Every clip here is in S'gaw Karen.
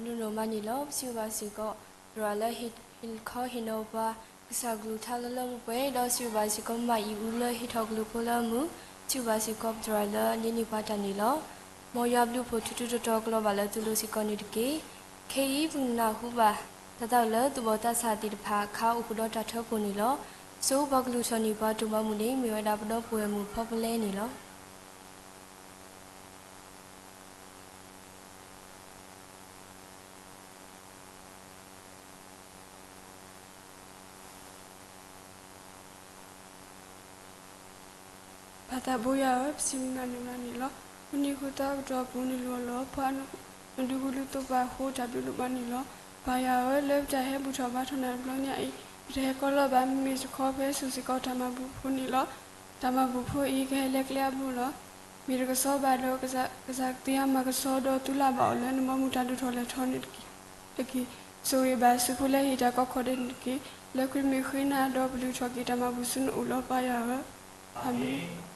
နုာ်နီၢ်မးန့ၣ်လီၤ. ပစံးဘျုးဘၣ်စ့ၢ်ကီး သရၣ်လၢဟ့ၣ်ခီဟ့ၣ်နီၤပှၤ ကစၢ်ကလုၢ်ကထါလၢလၢပှဲၤပှဲၤ, ဒီးစံးဘျုးဘၣ်စ့ၢ်ကီး မၤအံၣ်အူလၢဟ့ၣ်ထီၣ်ကလုၢ်ဖိလၢအမုာ်, စံးဘျုးဘၣ်စ့ၢ်ကီး သရၣ်လၢန့ၢ်န့ၢ်ပှၤတၢ်န့ၣ်လီၤ. မ်ယွၤဘျုးဖှိၣ်ထူထူတီတီကလီၤဘၣ်လၢသုလိၤစ့ၢ်ကီးန့ၣ်တက့ၢ်. ခဲအံၤ ပနၢ်ဟူဘၣ် တၢ်သးလၢသုးဘီၣ်သးစၢ်သ့ၣ်တဖၣ် ခးအိၣ်ဃုာ်ဒီးတၢ်ထၢဖှိၣ်န့ၣ်လီၤ. ဆိပှၤကလုၢ်ထီၣ်န့ၢ်ပှၤတၢ်မၤမုာ်န့ၣ် မ့ၢ်ဝဲဒၣ်ပဒီပုၢ်ဝဲၢ်မုၣ်ဖီပလဲန့ၣ်လီၤ. ပၢ်သးဘိယွၤဧၢ, ပစံးဘျုးနၤန့ၣ်လီၤ. မုၢ်နံၤဃုာ်သီအကတီၢ်ပူၤ နလူၤအီၣ်လီၤပှၤ နဒုးကလုၢ်သိးပာ်အဃိ တၢ်ဘျုးဒိၣ်မးန့ၣ်လီၤ. ပၢ်ယွၤဧၢ, လၢပတၢ်ဟဲဘူၣ်ထီၣ်ဘါထီၣ်နၤတဘျီညါအံၤ ပတဟဲကီလီၤဘၣ် မ့မ့ၢ်တခီ ပဟဲစိာ်စ့ၢ်ကီးတၢ်မၤဘူၣ်ဖိန့ၣ်လီၤ. တၢ်မၤဘူၣ်ဖိအံၤ ကဟဲလၢကျဲအဘိလီၤ. မ့ၢ်တကစီၣ်ဘၣ်ဒီး ကစၢ်ကသ့အမၤကဆှီဒီး သုလၢ်ဘၣ်အီၤလၢနမၤမုာ်တၢ်ဒိၣ်ထီၣ်လဲၢ်ထီၣ်န့ၣ်တက့ၢ်. ဆိၣ်ဂ့ၤဘၣ်ဆူဖိလၢဟ့ၣ်တၢ်ကီခီၣ်ဒဲးန့ၣ်တက့ၢ်. လၢခရံာ်မ့ၢ်ဃ့နၤဒီး ပလုၢ်ထီၣ်က့ၤတၢ်မၤဘူၣ်ဆူနအိၣ်လီၤ ပၢ်ယွၤဧၢ. အၤမ့ၣ်.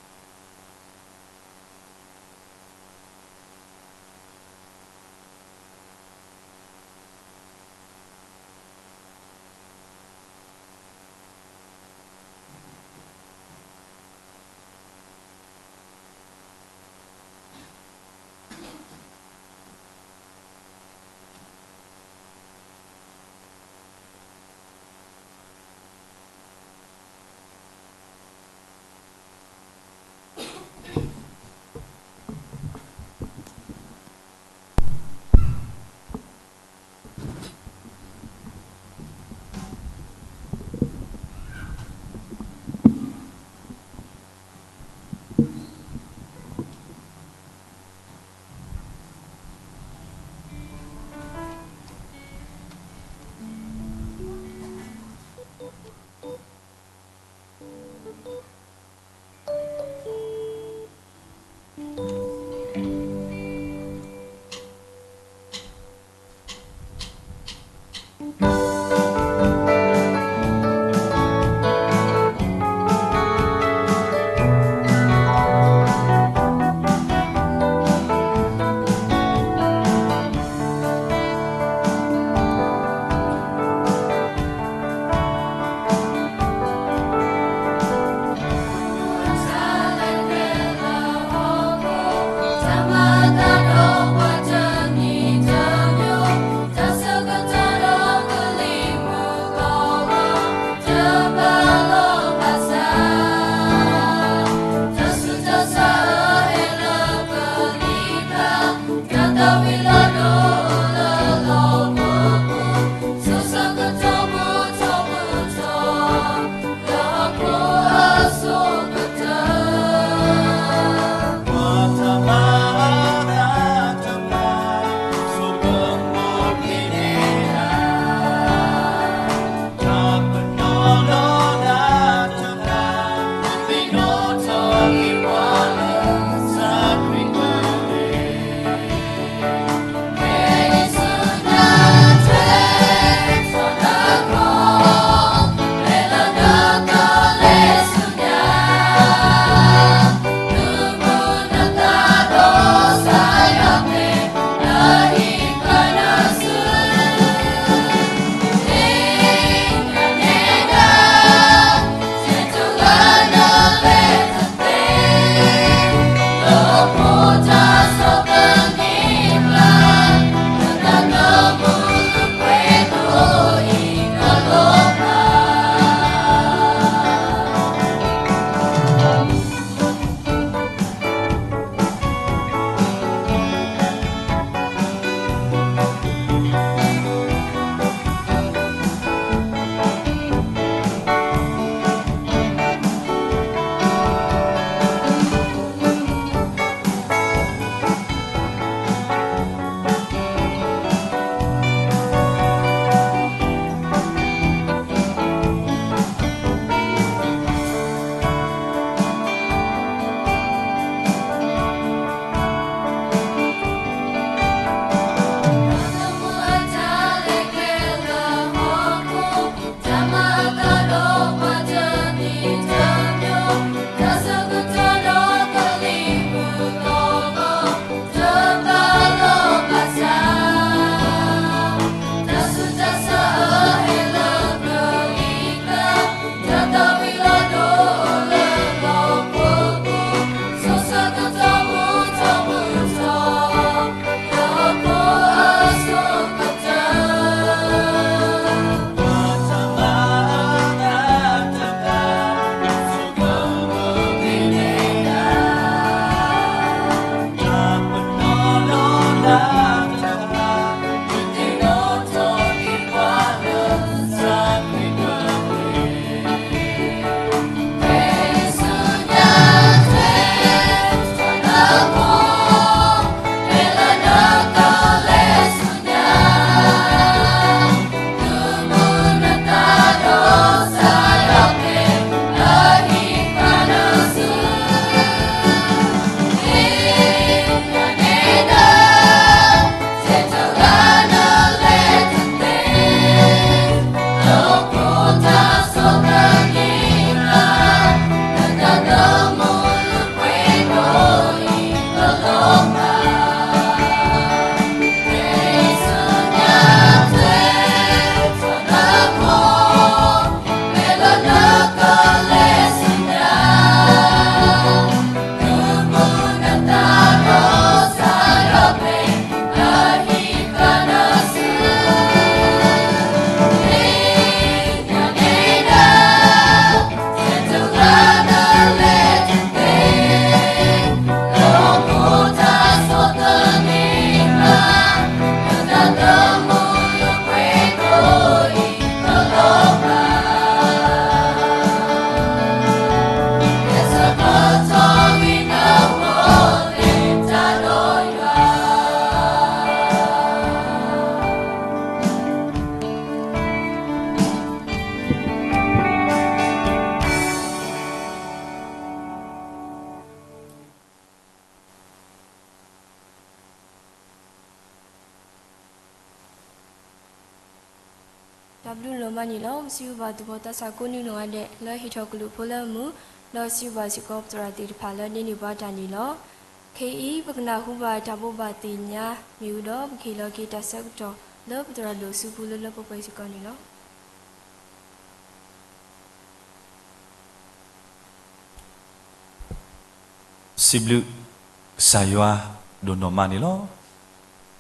ဘျုးလီၤမးန့ၣ်လီၤ. ပစံးဘျုးဘၣ်သူၣ်ဘီၣ်သးစၢ်ကိးနွံနီၢ်ဂၤဒဲး လၢဟ့ၣ်ထီၣ်ကလုၢ်ဖိလၢအမုာ်, ဒီးစံးဘျုးဘၣ်စ့ၢ်ကီးပသရၣ်သ့ၣ်တဖၣ်လၢဒိးန့ၢ်ဘၣ်တၢ်န့ၣ်လီၤ. ခဲအံၤ ပကနၢ်ဟူဘၣ်တၢ်ဘိးဘၣ်သ့ၣ်ညါမ့ၢ်ဝံၤဒီး ပကဟ့ၣ်လီၤက့ၤတၢ်ဆၢကတီၢ်လၢပသရၣ်ဒိၣ်စုပူၤလၢလၢပှဲၤပှဲၤစ့ၢ်ကီးန့ၣ်လီၤ. စံးဘျုးကစၢ်ယွၤဒိၣ်နီၢ်မးန့ၣ်လီၤ.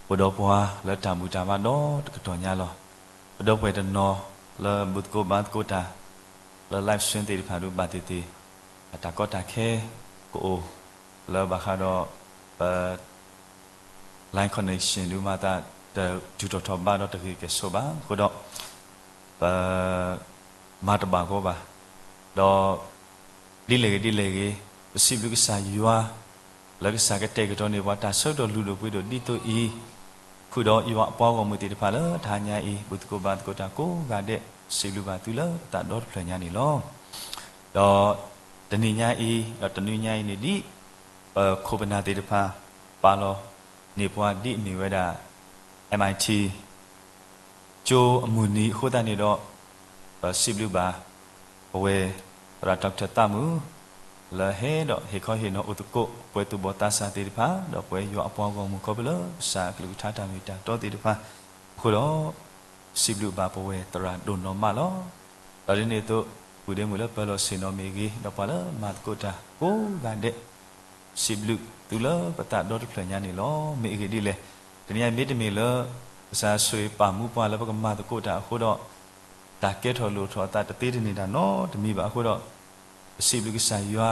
အိၣ်ဒီးပှၤလၢတၢ်ဘူၣ်တၢ်ဘါဒီတကတီၢ်ညါလီၤ. ပဒီပုၢ်ဝဲၢ်တနီၤလၢဘူၣ်သကိးဘါသကိးတၢ် လၢ live stream သ့ၣ်တဖၣ်ဒုးဘၣ်သ့ၣ်သ့ၣ် အတၢ်ကီတၢ်ခဲကအိၣ် လၢဘၣ်ဃးဒီး ပ line connection ဒုးမၤသးတတုၤထီၣ်ထီၣ်ဘးဒီးတဂ့ၤကဲၣ်ဆိးဘၣ်. အဃိဒီး ပ မၤတဘၣ်ကီဘၣ်. ဒီး ဒ်လဲၣ်ဂ့ၤဒ်လဲၣ်ဂ့ၤ ပစံးဘျုးကစၢ်ယွၤ လၢကစၢ်ကတဲာ်ကတီၤန့ၢ်ပှၤတၢ်ဆၢကတီၢ်လုၢ်ဒိၣ်ပှ့ၤဒိၣ်ဒ်သိးအံၤ, ဃုာ်ဒီးယွၤအပှၤဂီၢ်မုၢ်သ့ၣ်တဖၣ်လၢတဟါညါအံၤ ဘူၣ်သကိးဘါသကိးတၢ်ကိးဂၤဒဲး စံးဘျုးဘၣ်သုလၢပသးဒီတဖျၢၣ်ညါန့ၣ်လီၤ. ဒီးတနံၤညါအံၤ ဒီးတနွံညါအံၤန့ၣ်ဒ် ပခိၣ်ပနၢ်သ့ၣ်တဖၣ် ပာ်လီၤန့ၢ်ပှၤဒ်အမ့ၢ်ဝဲဒၣ် MIT ကၠိအမုၢ်နံၤအဃိသတးန့ၣ်ဒီး ပစံးဘျုးဘၣ် ပဝဲ သရၣ် Doctor သးမုၣ် လၢဟဲဒီးဟ့ၣ်ခီဟ့ၣ်နီၤအိၣ်သကိး ပဝဲသူၣ်ဘီၣ်သးစၢ်သ့ၣ်တဖၣ် ဒီးပဝဲယွၤအပှၤဂီၢ်မုၢ်ခီဖျိလၢကစၢ်အကလုၢ်ကထါတၢ်မ့ၢ်တၢ်တီသ့ၣ်တဖၣ်အဃိဒီး စံးဘျုးဘၣ်ပဝဲသရၣ်ဒိၣ်နီၢ်မးလီၤ. ဒီးဒ်န့ၣ်အသိး ပုၢ်ဒ့မုၣ်လၢပၢၤလီၢ်ဆ့ၣ်နီၤမ့ၢ်ဂ့ၤ ဒီးပှၤလၢမၤသကိးတၢ်ကိးဂၤဒဲး စံးဘျုးသုလၢပသးဒီတဖျၢၣ်ညါန့ၣ်လီၤ. မ့ၢ်အဂ့ၢ်ဒ်လဲၣ်, တနံၤအံၤမ့တမ့ၢ်လၢ ကစၢ်ဆိၣ်ဂ့ၤပာ်မူပှၤလၢပကမၤသကိးတၢ်အဃိဒီး တၢ်ကဲထီၣ်လိၣ်ထီၣ်အသးတသ့တန့ၢ်တၢ်နီတမံၤဘၣ်အဃိဒီး ပစံးဘျုးကစၢ်ယွၤ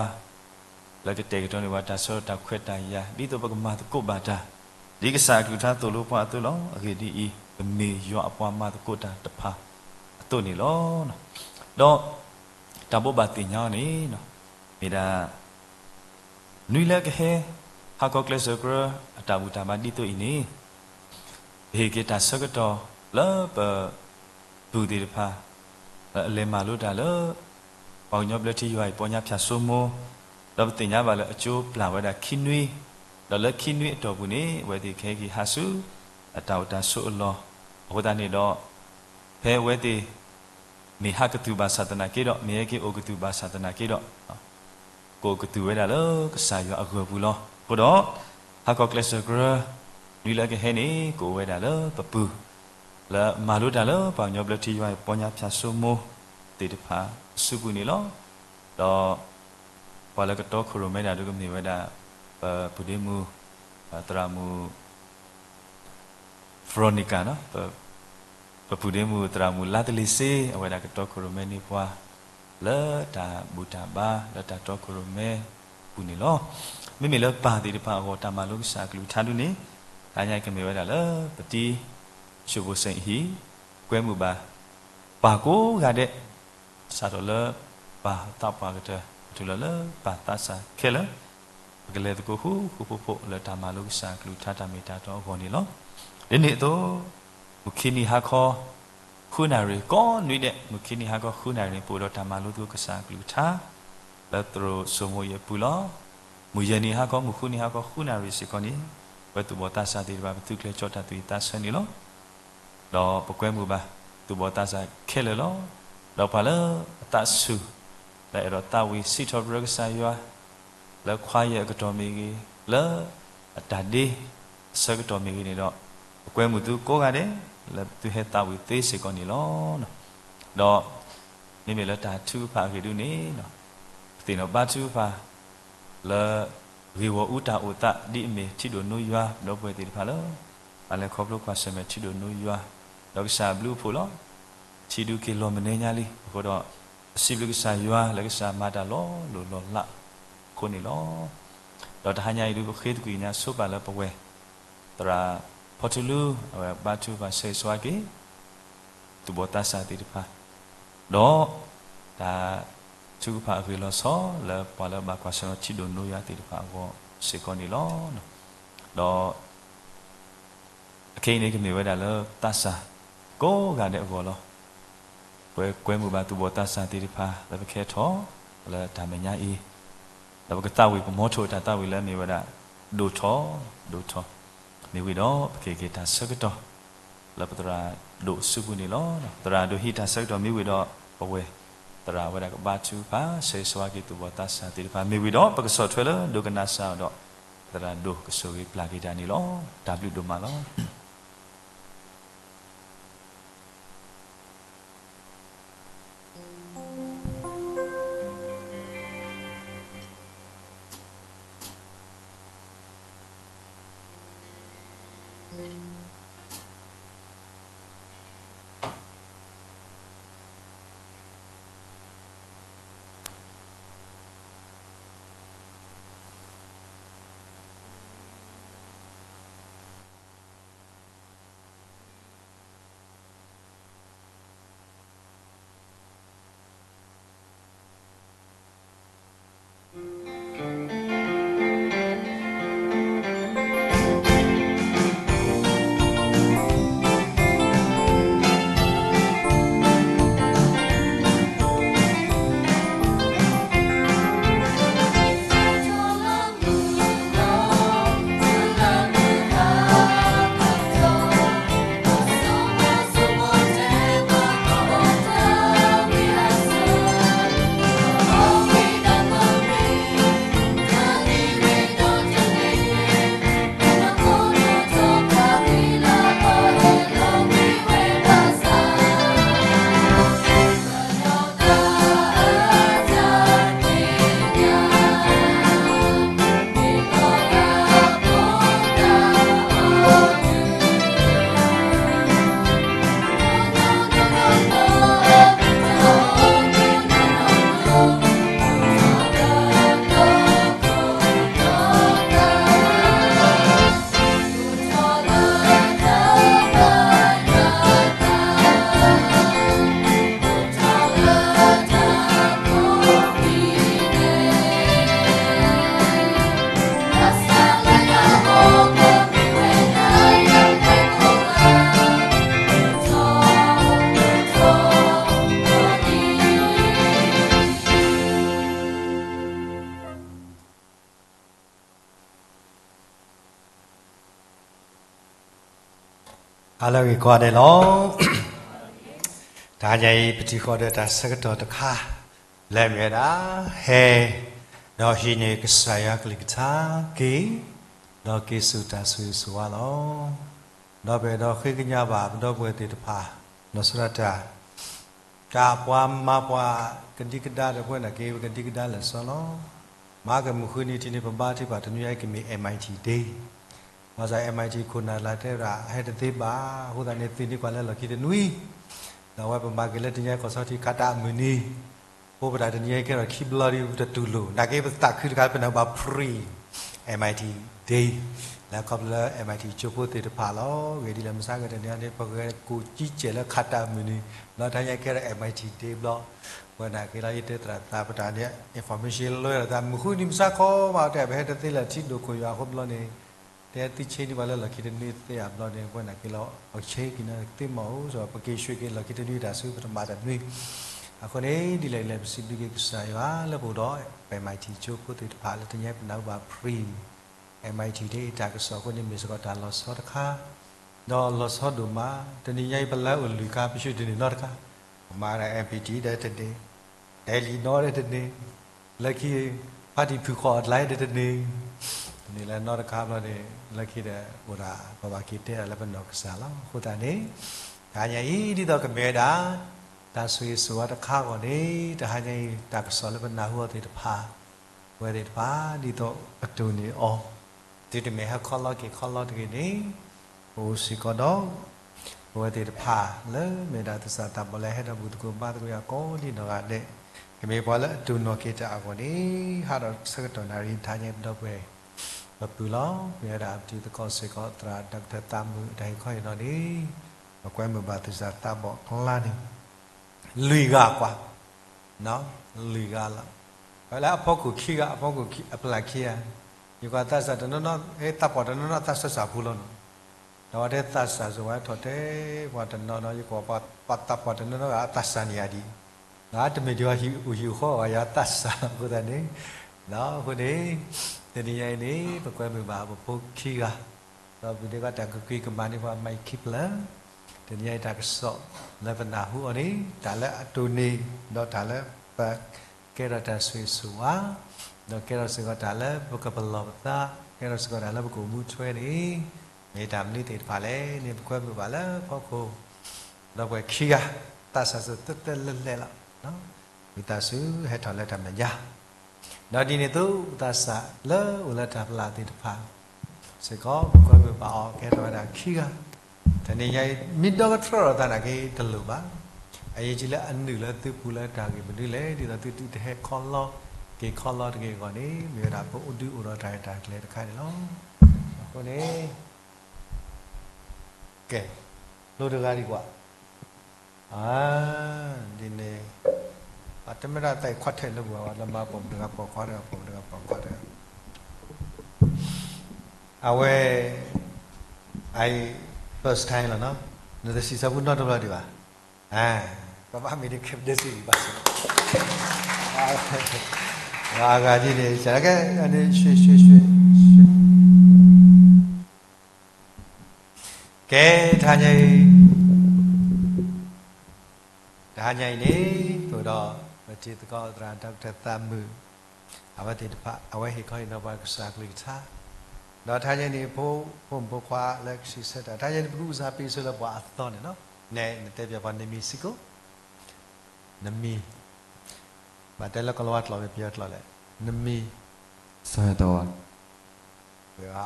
လၢကတဲာ်ကတီၤန့ၢ်ပှၤတၢ်ဆၢကတီၢ်ခွဲးတၢ်ယာ် ဒ်သိးပကမၤသကိးဘၣ်တၢ် ဒ်ကစၢ်အကလုၢ်ကထါသိၣ်လိပှၤအသိးလီၤ. အဂ့ၢ်ဒ်အံၤ, ပမ့ၢ်ယွၤအပှၤမၤသကိးတၢ်တဖၣ်အသိးန့ၣ်လီၤ. ဒီးတၢ်ဘိးဘၣ်သ့ၣ်ညါအီၤန့ၣ် မ့ၢ်ဒၣ် နွံလၢကဟဲ ဟါခီကျဲးစၢးကရၢ အတၢ်ဘူၣ်တၢ်ဘါဒ်သိးအံၤန့ၣ် ပဟ့ၣ်က့ၤတၢ်ဆၢကတီၢ်လၢပ ပုၢ်သ့ၣ်တဖၣ် လၢအလဲၤမၤလိတၢ်လၢ ပှၤကညီဘျၢထံယွၤအံၤပီညါဖၠၣ်စိမိၤ, ဒီးပသ့ၣ်ညါဘၣ်လၢအကၠိပျၢ်ဝဲဒၣ်ခံနွံ, ဒီးလၢခံနွံအတီၢ်ပူၤန့ၣ် အဝဲသ့ၣ်ကဟဲက့ၤဟးဆူ အတၢ်အိၣ်တၢ်ဆိးအလီၢ်, အဃိသတးန့ၣ်ဒီး ဖဲအဝဲသ့ၣ် မ့ၢ်ဟးကတုၤဘၣ်ဆၣ်သနာ်က့ဒီး မ့ၢ်ဟဲက့ၤအိၣ်ကတုၤဘၣ်ဆၣ်သနာ်က့ဒီး ကအိၣ်ကတုၤဝဲဒၣ်လၢကစၢ်ယွၤအဂၢၢ်ပူၤလီၤ. အဃိဒီး ဟါခီကျဲးစၢးကရၢ နွံလၢကဟဲန့ၣ် ကအိၣ်ဝဲဒၣ်လၢပပုၢ် လၢမၤလိတၢ်လၢပှၤကညီဘျၢထံယွၤအံၤပီညါဖၠၣ်စိမိၤသ့ၣ်တဖၣ်အစုပူၤန့ၣ်လီၤ. ဒီး ပှၤလၢကတီခိၣ်ရိၣ်မဲဒၣ်ဒုးကမ့ၢ်ဝဲဒၣ် ပပုၢ်ဒ့မုၣ် သရၣ်မုၣ် Veronica နီၤ, ပပုၢ်ဒ့မုၣ်သရၣ်မုၣ်လါသလ့ၤစ့ အဝဲဒၣ်ကတီခိၣ်ရိၣ်မဲန့ၢ်ပှၤ လၢတၢ်ဘူၣ်တၢ်ဘါ လၢတၢ်တီခိၣ်ရိၣ်မဲအပူၤန့ၣ်လီၤ. မ့မ့ၢ်လၢပၢ်သ့ၣ်တဖၣ်အဂီၢ် တၢ်မၤလိကစၢ်အကလုၢ်ကထါဒုးန့ၣ် တဟါညါကမ့ၢ်ဝဲဒၣ်လၢ ပတံၤ ၡိၣ်ဖိစ့ၣ်ဟံၣ် ကွဲမုာ်ဘၣ် ပၢ်ကိးဂၤဒဲး စးထီၣ်လၢ ပၢ်သးပှၢ်ကတၢၢ် တုၤလီၤလၢပၢ်သးစၢ်ခဲလၢာ် ပကလဲၤသကိးဃူဃူဖိးဖိး လၢတၢ်မၤလိကစၢ်အကလုၢ်ကထါတၢ်မ့ၢ်တၢ်တီအဂီၢ်န့ၣ်လီၤ. ဒ်န့ၣ်အသိး မုၢ်ခံနံၤဟါခီ ဃုနၣ်ရံၣ် ကိးနွံဒဲး မုၢ်ခံနံၤဟါခီဃုနၣ်ရံၣ်န့ၣ် ပအိၣ်ဒီးတၢ်မၤလိသကိးကစၢ်အကလုၢ်ကထါ လၢသရိာ်စိမိၤအံၤအပူၤလီၤ. မုၢ်ယဲၢ်နံၤဟါခီ မုၢ်ဃုနံၤဟါခီဃုနၣ်ရံၣ်စ့ၢ်ကီးန့ၣ် ပဝဲသူၣ်ဘီၣ်သးစၢ်သ့ၣ်တဖၣ် ပသုးကျဲၤကၠီတၢ်သူၣ်ဝံၣ်သးဆၢန့ၣ်လီၤ. ဒီးပကွဲမုာ်ဘၣ် သူၣ်ဘီၣ်သးစၢ်ခဲလၢာ်လီၤ. ဒီးပှၤလၢအသးဆူၣ် လၢအဲၣ်ဒိးသးဝံၣ်စံးထီၣ်ပတြၢၤကစၢ်ယွၤ လၢခွါယဲၢ်အကတီၢ်မ့ၢ်ဂ့ၤ, လၢအတၢ်ဒ့အဆၢကတီၢ်မ့ၢ်ဂ့ၤန့ၣ်ဒီး ပကွဲမုာ်သုကိးဂၤဒဲး လၢသုဟဲသးဝံၣ်သ့စ့ၢ်ကီးန့ၣ်လီၤ. ဒီးမ့မ့ၢ်လၢတၢ်ထုကဖၣ်အဂ့ၢ်ဒုးန့ၣ် ပသ့ၣ်နီၣ်ဘါထုကဖၣ် လၢဂ့ၢ်ဂီၢ်အူတၢ်အိၣ်သး ဒ်အမ့ၢ်ထံဒိၣ်နိယွၤ ဒီပုၢ်ဝဲၢ်သ့ၣ်တဖၣ်လၢ အလဲၤခီဖျိကွၢ်ဆၢၣ်မဲာ်ထံဒိၣ်နိယွၤ ဒီးကစၢ်အဘျုးအဖှိၣ်လီၤ. ထံဒုးက့ၤလီၢ်မနုၤညါလံ. အဃိဒီး ပစံးဘျုးကစၢ်ယွၤလၢကစၢ်မၤတၢ်လီၤလိၢ်လီၤလးအဃိန့ၣ်လီၤ. ဒီးတဟါညါအံၤဒုး ပဃ့သကွံာ်ကညးဆိပာ်လၢပဝဲၢ် သရၣ်ဖီထူလူ အဝဲဘါထုကဖၣ်ဆၢဂ့ၤဆၢဝါက့ၤ သူၣ်ဘီၣ်သးစၢ်သ့ၣ်တဖၣ်, ဒီးတၢ်ထုကဖၣ်အဂ့ၢ်လီၤဆီ လၢပှၤလၢအဘၣ်ကွၢ်ဆၢၣ်မဲာ်ထံဒိၣ်နိယွၤသ့ၣ်တဖၣ်အဂီၢ်စ့ၢ်ကီးန့ၣ်လီၤ. ဒီး အခဲအံၤန့ၣ် ကမ့ၢ်ဝဲဒၣ်လၢသးစၢ်ကိးဂၤဒဲးအဂီၢ်လီၤ. ပကွဲမုာ်ဘၣ်သူၣ်ဘီၣ်သးစၢ်သ့ၣ်တဖၣ် လၢပကဟဲထီၣ် လၢတၢ်မဲာ်ညါအံၤ, ဒီးပကသးဝံၣ် ပမီထိၣ်တၢ်သးဝံၣ်လၢအမ့ၢ်ဝဲဒၣ် ဒိၣ်ထီၣ် ဒိၣ်ထီၣ်, မ့ၢ်ဝံၤဒီး ပကဟ့ၣ်က့ၤတၢ်ဆၢကတီၢ် လၢပသရၣ် ဒိၣ်အစုပူၤန့ၣ်လီၤ. သရၣ်ဒိၣ်ဟံးတၢ်ဆၢကတီၢ်မ့ၢ်ဝံၤဒီး ပဝဲသရၣ်ဝဲဒၣ်ကဘါထုကဖၣ် ဆၢဂ့ၤဆၢဝါက့ၤသူၣ်ဘီၣ်သးစၢ်သ့ၣ်တဖၣ်မ့ၢ်ဝံၤဒီး ပကဆီၣ်ထွဲလၢဒိကနၣ်စၢ်ဒီး သရၣ်ဒိၣ်ကဆိၣ်ဂ့ၤပျၢ်က့ၤတၢ်န့ၣ်လီၤ. တၢ်ဘျုးဒိၣ်မးလီၤ. ဟါလၢအဂ့ၤကိးဂၤဒဲးလီၤ. တဟါညါအံၤ ပထံၣ်ဃီၤဒီးတၢ်ဆၢကတီၢ်တခါ လၢအမ့ၢ်ဝဲဒၣ် ဟဲ ဒီးဟံးန့ၢ်ကစၢ်ယွၤကလုၢ်ကထါက့ၤ ဒီးက့ၤဆူတၢ်ဆိၣ်ဂ့ၤဆိၣ်ဝါလီၤ. ဒီးပအဲၣ်ဒိးဃ့ကညးဘၣ်ပဒီပုၢ်ဝဲၢ်သ့ၣ်တဖၣ် လီၤဆီဒၣ်တၢ် တၢ်ပှၤမၤပှၤကဒံကဒါဒီးပဝဲနာ်က့ ပကဒံကဒါလၢာ်စီလီၤ. မၤကမုာ်ဃုနံၤထံန့ၣ် ပဘါထုကဖၣ်တနွံအံၤကမ့ၢ် MIT Day ဘၣ်ဆၣ် MIT ခိၣ်နၢ်လၢတဲဝဲဒၣ် ဟဲတသ့ဘၣ် အဃိသတးန့ၣ် သုးန့ၢ်ကွၢ်လၢလီၢ်ခံတနွံ ဒီးအဝဲပမၤက့ၤလၢတနံၤအံၤကီၢ်ဆီထံး ခးတၢ်အမုၢ်နံၤ အိၣ်ပတၢ်တနံၤအံၤခဲဒီးခံဘျီဒီး ပတတူၢ်လိာ် နာ်က့ပသးခုတခါ ပနၢ်ဘၣ် pre-MIT Day လၢခီဖျိလၢ MIT ကၠိဖိသ့ၣ်တဖၣ်လီၤ. ဂ့ၢ်ဒ်လဲၣ် မဆါဂ့ၤတနံၤအံၤန့ၣ် ပဂဲၤကိၣ်ကံကဲးလၢခးတၢ်အမုၢ်နံၤ ဒီးတဟါညါခဲဒီး MIT Day ဘျီ ပဝဲနာ်က့လီၤ ယတဲသရၣ်သးပတၢ်န့ၣ် information လၢသးမုၢ်ဃုနံၤမုၢ်ဆါခီမး တဲပဟဲတသ့လၢထံဒိၣ်ခိၣ်ယွၤအဃိဘျီန့ၣ် တဲသုဆ့န့ၢ်ပှၤလၢလီၢ်ခံတနွံသ့ဧါဘျီန့ၣ် ပဝဲနာ်က့လီၤ အီၣ်ဆ့က့ၤနသ့မးအိၣ် စီၤ ပက့ၤဆှၢက့ၤလီၢ်ခံတနွံတၢ်ဆူပတမၤတနွံ အဃိန့ၣ် ဒ်လဲၣ်ဒ်လဲၣ် ပစံးဘျုးက့ၤကစၢ်ယွၤလၢပအိၣ်ဒီး ပ MIT ကၠိဖိသ့ၣ်တဖၣ်လၢတနံၤအံၤပနၢ်ဟူဘၣ် pre-MIT Day တၢ်ကစီၣ်အဃိန့ၣ် မ့ၢ်စ့ၢ်ကီးတၢ်လီၤဆီတခါ ဒီးလီၤဆီဒိၣ်မး တနံၤညါအံၤပလဲၤအိၣ်လွံၢ်ခါ ပဆူၣ်တနံၣ်နီတခါ ပမၤဒၣ် MPT ဒီးတန့ၢ် ဒဲလံနီဒီးတန့ၢ် လၢခံ ဖါတံၢ်ဖုၣ်ဃီအကျါဒီးတန့ၢ် တန့ၢ်လၢနီတခါဘျီန့ၣ် လၢခံဒီးအိၣ်ဒၣ် ပဘၣ်က့ၤတဲဒၣ်လၢပနီၢ်ကစၢ်လီၤ. အဃိသတးန့ၣ် တဟါညါအံၤ ဒ်သိးကမ့ၢ်ဝဲဒၣ် တၢ်ဆိၣ်ဂ့ၤဆိၣ်ဝါတခါအဂီၢ်န့ၣ် တဟါညါအံၤ တၢ်ကစီၣ်လၢပနၢ်ဟူအီၤသ့ၣ်တဖၣ် ပဝဲသ့ၣ်တဖၣ် ဒ်သိးအတိၢ်န့ၢ်အီၤ တုၤတမ့ၢ်ဟဲခီလီၤက့ၤခီလီၤတဂ့ၤန့ၣ် ပအိၣ်စ့ၢ်ကီးဒီး ပဝဲသ့ၣ်တဖၣ်လၢမ့ၢ်ဒၣ်သဆၣ်တၢ်ဘီၣ်လၢဟဲဒီးဘူၣ်သကိးဘါသကိးယၤကိးဒံးနီၢ်ဂၤဒဲး ကမ့ၢ်ပှၤလၢအတိၢ်နီၣ်က့ၤတၢ်အဂီၢ်န့ၣ် ဟးဒီးဆၢကတီၢ်နၣ်ရံၣ်တဟါညါပဒီပုၢ်ဝဲၢ် ပပုၢ်လီၤ. မ့ၢ်ဝဲဒၣ်ပတံၤသကိးစ့ၢ်ကီး သရၣ် Doctor သးမုာ် တၢ်ဟ့ၣ်ခီဟ့ၣ်နီၤန့ၣ် ပကွဲမုာ်ဘၣ်သဆၣ်တၢ်ဘီၣ်ကျါန့ၣ် လွံၢ်ဂၤကွၢ် လွံၢ်ဂၤလီၤ. ဝဲလၢအဖီခိၣ်ခံဂၤ အဖီခိၣ်အဖျၢၣ်ခံဂၤ ယကွၢ်သးစၢ်တနီၤနီၤ ဟဲသးပှၢ်တနီၤနီၤသးစၢ်စၢ်ဖိလီၤနီၤ. ဒီးဝဲတဲသးစၢ်စ့ၢ်ဝဲထီၣ်တဲပှၤတနီၤနီၤ ယကွၢ်ပှၤသးပှၢ်တနီၤနီၤဂၤအသးစၢ်န့ၣ်ယၤဒ် ဂၤတမ့ၢ်ဒံးအီၤဟံၣ်အူဟံၣ်အဃီအဂၤယၤသးစၢ်လီၤ. အဃိသတးန့ၣ် အဃိန့ၣ် တနံၤညါအံၤန့ၣ် ပကွဲမုာ်ဘၣ်ပဖိခံဂၤ ဒီးပဒဲကီးတၢ်ကကွံကမၤန့ၢ်ပှၤမၤခံဖျၢၣ် တ တနံၤအံၤတၢ်ကစီၣ်လၢပနၢ်ဟူအီၤန့ၣ် တၢ်လၢအတိၢ်န့ၢ် ဒီးတၢ်လၢပကဲထီၣ်တၢ်ဆိၣ်ဂ့ၤဆိၣ်ဝါ, ဒီးကဲထီၣ်စ့ၢ်ကီးတၢ်လၢပကပလီၢ်ပသး, ကဲထီၣ်စ့ၢ်ကီးတၢ်လၢပကအိၣ်မူထွဲန့ၣ် မ့ၢ်တၢ်မနုၤသ့ၣ်တဖၣ်လဲၣ်န့ၣ် ပကွဲမုာ်ဘၣ်လၢဖီခိၣ် ဒီပုၢ်ဝဲၢ်ခံဂၤ သးစၢ်စိၤသၢသၢလဲၢ်လဲၢ်လီၤ. ဝံသးစူၤဟဲထီၣ်လၢတၢ်မဲာ်ညါ ဒီးဒ်န့ၣ်အသိး ပသးစၢ်လၢအိၣ်လၢတၢ်ပလီၢ်သ့ၣ်တဖၣ်စ့ၢ်ကီး ပကွဲမုာ်ဘၣ်အီၤ ကဟဲထီၣ်ဝဲဒၣ်ခံဂၤ, တနံၤညါအံၤ မ့ၢ်ဒီကတြၢဒီးသးနာ်က့တလိၣ်ဘၣ်. အရေးကြီးလၢအနုာ်လၢသုပူၤလၢတၢ်ဂ့ၢ်မနုၤလဲၣ်, ဒ်သိးသုတဟဲခီလီ က့ၤခီလီတဂ့ၤအဂီၢ်န့ၣ် မ့ၢ်ဝဲဒၣ်ပအိၣ်ဒုးအိၣ်ဒီးတၢ်ရဲၣ်တၢ်ကျဲၤတခါန့ၣ်လီၤ. အဃိန့ၣ် ကဲ, လိၣ်တဂၤဒံးကွၢ် ဒ်န့ၣ် ပှၤတမ့ၢ်ဒၣ်သးအံၤခွါထဲးလၢပှၤဘၣ် လၢမၤပိာ်မုၣ်တဂၤပိာ်ခွါတဂၤ ပိာ်မုၣ်တဂၤပိာ်ခွါတဂၤ အဝဲ အံၤ first time လီၤနီၤ, နတစံးဆၢဖုနီတဘျီဒံးဘၣ်, ပဘၣ်မ့ၢ်ဒ်ခဲပဒဲစံးဒံးဘၣ်စ့ၢ်ကီး, အဂၤဒ်န့ၣ် စကဲန့ၣ် ရွှေ ရွှေ ရွှေ ကဲ တဟါညါအံၤ တဟါညါအံၤန့ၣ် ပအိၣ်ဒီး ပတံၤသကိးသရၣ် ဒီကထၢၣ်သးမုာ် အဝဲသ့ၣ်တဖၣ် အဝဲဟ့ၣ်ခီဟ့ၣ်နီၤပှၤကစၢ်ကလုၢ်ကထါ, ဒီးတဟါညါအံၤန့ၣ် ဖိ ဖိမုၣ်ဖိခွါလၢကဆံးဆၢတၢ် တဟါညါအံၤန့ၣ် ပကအိၣ်စၢ်ပ့ၤစိလၢပှၤအသီန့ၣ်နီၤ, နဲ နတဲပၠးပှၤနမံၤစ့ၢ်ကီး နမံၤ, ဘၣ်တဲလၢကီၢ်လီၤဝါကျိာ် ပယီၤကျိာ်လဲၣ်, နမံၤ, စီၤဟဲသီဝါ,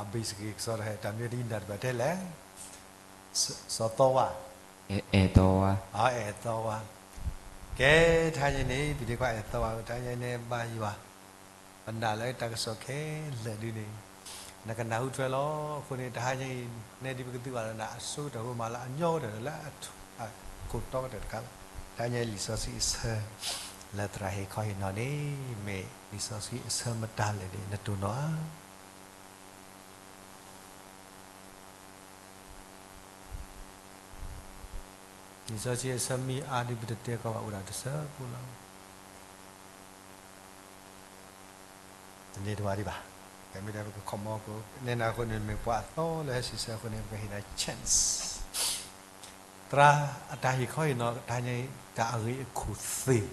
အဘ့ၣ်စက့ၤကစီဒီးဟဲ တၢ်မ့ၢ်တအံၤနၢ်တဘၣ်တဲလဲၣ်, စီၤသီဝါ, အဲၣ်သီဝါ, အဲၣ်သီဝါ, ကဲ တဟါညါန့ၣ် ပဒ့ခွါအဲၣ်သီဝါ တဟါညါန့ၣ်ဘါယွၤ, ပနာ်လၢတၢ်ကစီၣ်ခဲလၢာ်ဒ်န့ၣ် နကနၢ်ဟူထွဲလီၤ. အဃိန့ၣ် တဟါညါအံၤ နဲဒ်ပကသုးဘၣ်လၢနၤ အဆိကတၢၢ်ဖိမးလၢအညီကတၢၢ်လၢ အခိၣ်တီကတၢၢ်တခါလီၤ. တဟါညါအံၤ လံာ်စီဆှံအဆၢ လၢသရၣ်ဟ့ၣ်ခီဟ့ၣ်နီၤန့ၣ် မ့ၢ်လံာ်စီဆှံအဆၢမတၤလဲၣ်န့ၣ် နတိၢ်နီၣ်ဧါ. လံာ်စီဆှံအဆၢမ့ၢ်အါဒ်ပတတဲကီးဘၣ် အိၣ်ဒၣ်တဆၢဖိလီၤ. တန့ၢ်တဝါဒံးဘၣ်. ကဲမ့ၢ်ဒၣ်ပကခီမီကိး နဲနၤအဃိန့ၣ် မ့ၢ်ပှၤအသီလၢဟဲစံးဆၢအဃိန့ၣ် ပကဟ့ၣ်နၤ chance. သရၣ်အတၢ်ဟ့ၣ်ခီဟ့ၣ်နီၤ တဟါညါအံၤ တၢ်အဂ့ၢ်အခိၣ်သ့ၣ် ဒီး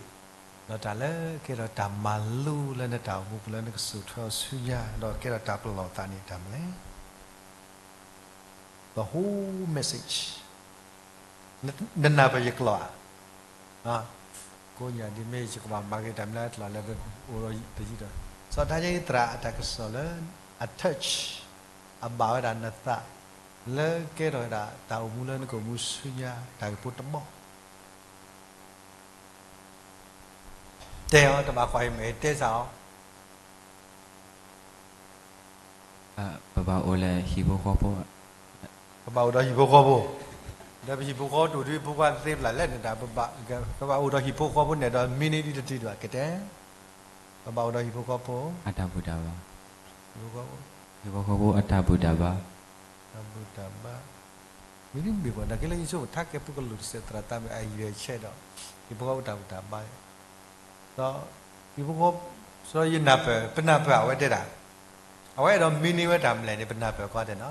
တၢ်လၢကဲထီၣ်တၢ်မၤလိလၢနတၢ်အိၣ်မူပူၤလၢနကစိာ်ထွဲအီၤဆူညါ ဒီးကဲထီၣ်တၢ်ပလီၢ်သးန့ၣ်တၢ်မနုၤလဲၣ်. The whole message. နနၢ်ပၢၢ်ယကျိာ်ဧါ. ကိးညါဒ်မ့ၢ်ယကဘၣ်မၤက့ၤတၢ်မနုၤကျိာ်လၢပအိၣ်ဒီးတယံာ်ဒီး စီၤတဟါညါအံၤသရၣ်အတၢ်ကစီၣ်လၢ အ touch အဘၣ်ဝဲဒၣ်နသး လၢကဲထီၣ်ဝဲဒၣ်တၢ်အိၣ်မူလၢနကအိၣ်မူဆူညါတၢ်ဂ့ၢ်ဖိတဘီ တဲအီၤ တဘၣ်ကွၢ်အံၤမ့ၢ်တဲစ့ၢ်အီၤ ပဘၣ်အိၣ်လၢဟံၣ်ဖိဃီဖိ, ပဘၣ်အိၣ်ဒီးဟံၣ်ဖိဃီဖိ, ဒီးပဟံၣ်ဖိဃီဖိတအိၣ်ဒ်ဖိခွါသ့ပျၢ်လဲၣ်န့ၣ်တၢ် ပဘၣ်အိၣ်ဒီးဟံၣ်ဖိဃီဖိန့ၣ်ဒီး မ့ၢ်န့ၢ်ဒ်တတုၤဒံးဘၣ် ကတဲ, ပဘၣ်အိၣ်ဒီးဟံၣ်ဖိဃီဖိ အတၢ်ဘူၣ်တၢ်ဘါ, ဟံၣ်ဖိဃီဖိအတၢ်ဘူၣ်တၢ်ဘါ, တၢ်ဘူၣ်တၢ်ဘါ, မ့ၢ်ဒ်မ့ၢ်ပှၤ နာ်က့လၢယဆိကမိၣ် ထါကဲပကလိၣ်တစဲးသရၣ်သးမုာ်အယွဲၢ်ဆဲဒီး ဟံၣ်ဖိဃီဖိတၢ်ဘူၣ်တၢ်ဘါ ဒီးဟံၣ်ဖိဃီဖိ စီၤယနၢ်ပၢၢ် ပနၢ်ပၢၢ်အဝဲတဲဒၣ်, အဝဲအဲၣ်ဒိးမ့ၢ်န့ၢ်ဝဲတၢ်မနုၤလဲၣ်န့ၣ် ပနၢ်ပၢၢ်ကွၢ်တဲနီ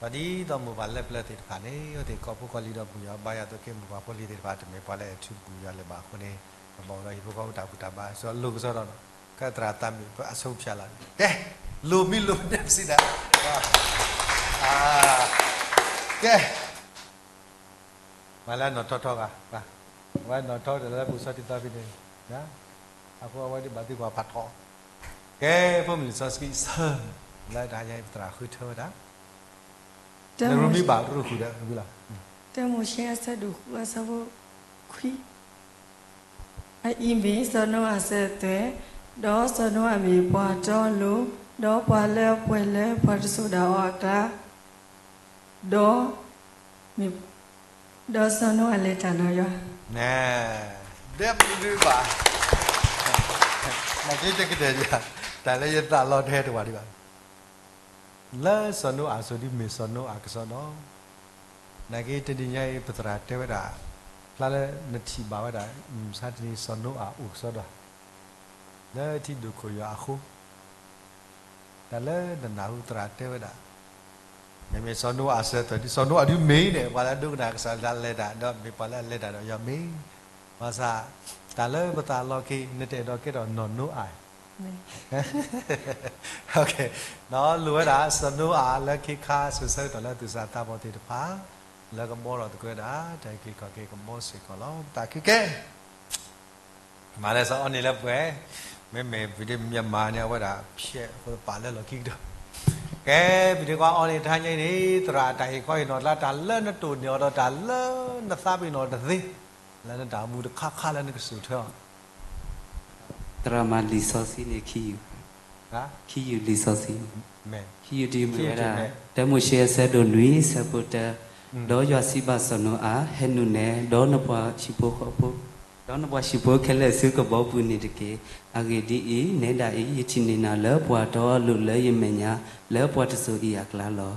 ၤ, ဒီးဒ်သိးမိၢ်ပၢ်လၢပျၢၤသ့ၣ်တဖၣ်န့ၣ် အဝဲသ့ၣ်ကိးဖိကိးလံၤဒီးဘူၣ်ယွၤဘါယွၤအသိး ကဲမိၢ်ပၢ်ဖိလံၤသ့ၣ်တဖၣ် တမ့ၢ်ပှၤလၢအဲၣ်ထူဘူၣ်ယွၤလၢၤဘၣ်အဃိန့ၣ် ပဘၣ်အိၣ်ဒီးဟံၣ်ဖိဃီဖိတၢ်ဘူၣ်တၢ်ဘါ စီၤလိၤကစီဒီး ကဲသရၣ်သးမုာ် ပအဆိကဖၠးလီၤ ကဲ, လိၤမံလိၤမံန့ၣ်ပစံးဒၣ်, ကဲ မၤလၢနီၢ်ထီထီဂၤ, အဝဲနီၢ်ထီတၢ်လၢပူၤစီတံၢ်သီဖဲန့ၣ်, အဃိအဝဲဒၣ်ဘၣ်သံကွၢ်ဖးထီ, ကဲ ဖိမုၣ်လံာ်စီဆှံအဆၢ, လၢတဟါညါအံၤပသရၣ်ဃုထၢဝဲဒၣ်, တၢမိၤရှ့ ရူၤမံဘၣ်ရူၤဃုာ်ဒီးဝံၤလီၤ, တၢမိၤရှ့အဆၢဒိၣ်ဃုအဆၢဖိခွံ အအံၤမ့ၢ်စီၤနိအၤအစၢၤအသွဲၣ်, ဒီးစီၤနိအၤမ့ၢ်ပှၤတီအလိၤ, ဒီးပှၤလၢအပှဲၤလၢပှၤတစိၤဒၣ်အီၤအကျါ, ဒီး, ဒီးစီၤနိအၤလဲၤတၢ်လီၤယွၤ, ဒဲမုၢ်ဒုဘၣ်, နာ်က့တကတဲာ်ယၤ, တၢ်လၢယသးလီၤတဟဲတဝၢ်ဒံးဘၣ် လၢစီၤနိအၤအစိၤဒ်မ့ၢ်စီၤနိအၤကစီဒီ, နာ်က့တနံၤညါအံၤ ပသရၣ်တဲဝဲဒၣ်, ဖျါလၢနထံၣ်ဘၣ်ဝဲဒၣ်, မုၢ်ဆါတနံၤစီၤနိအၤအိၣ်ကစီဒီ, လၢထံဒိၣ်ခိၣ်ယွၤအဃိ, တၢ်လၢနနၢ်ဟူသရၣ်တဲဝဲဒၣ်, မ့မ့ၢ်စီၤနိအၤအဆၢထၢၣ်ဒ် စီၤနိအၤဒုးမ့ၢ်န့ၣ် ပှၤလၢအဒိကနၣ်ကစၢ်လၢအလဲၤတၢ် ဒီးမ့ၢ်ပှၤလၢအလဲၤတၢ်ဒီးယွၤမ့ၢ်, ဘၣ်ဆၣ် တၢ်လၢပသးလီၢ်ခံ နတအဲၣ်ဒိးကဲထီၣ်နီၢ်နိအၤ, ဒီးလိၣ်ဝဲဒၣ်စီၤနိအၤလၢခ့ခါ စိၤဆၢကတီၢ်လၢသူၣ်စၢ်သးဘီၣ်သ့ၣ်တဖၣ် လၢကဘှီထီၣ်သကိးဝဲဒၣ် တၢ်အုၣ်က့ၤခီၣ်က့ၤကဘှီစ့ၢ်ကီးလီၤ. ပသးခုကဲ မၤလဲၣ်စီၤအီန့ၣ်လၢပှဲၤ, မ့မ့ၢ် ပဒ့မၠးမး န့ၣ် အဝဲဒၣ်ဖျဲးအဃိပာ်လၢလီၢ်ခံကတၢၢ်. ကဲ ပဒ့ကွၢ်အီန့ၣ် တဟါညါအံၤန့ၣ် သရၣ်တၢ်ဟ့ၣ်ခီဟ့ၣ်နီၤကျါ တၢ်လၢနတိၢ်န့ၢ်အီၤဒီးတၢ်လၢနသးပ့ၤနီၣ်တသ့ လၢနတၢ်အိၣ်မူတခါခါလၢနကစိာ်ထွဲအီၤ သရၣ်မၤလံာ်စီဆှံန့ၣ် ခံယူၢ်, ခံယူၢ်လံာ်စီဆှံ, ခံယူၢ်တယူၢ်မ့ၢ်ဝဲဒၣ် တၢမိၤၡ့အဆၢဒိၣ်နွံ ဆၢဖိတၢ, ဒီးယွၤစံးဘၣ်စီၤနိအၤ, ဟဲနုာ်နဲ ဒီးနပှၤဟံၣ်ဖိဃီဖိ, ဒီးနပှၤဟံၣ်ဖိခဲလၢာ်ဆူကဘီပူၤန့ၣ်တက့ၢ်. အဂ့ၢ်ဒ်အံၤ, နဲဒၣ်အံၤ ယထံၣ်န့ၢ်နၤလၢပှၤတီအလိၤလၢယမဲာ်ညါ လၢပှၤတစိၤအံၤအကျါလီၤ.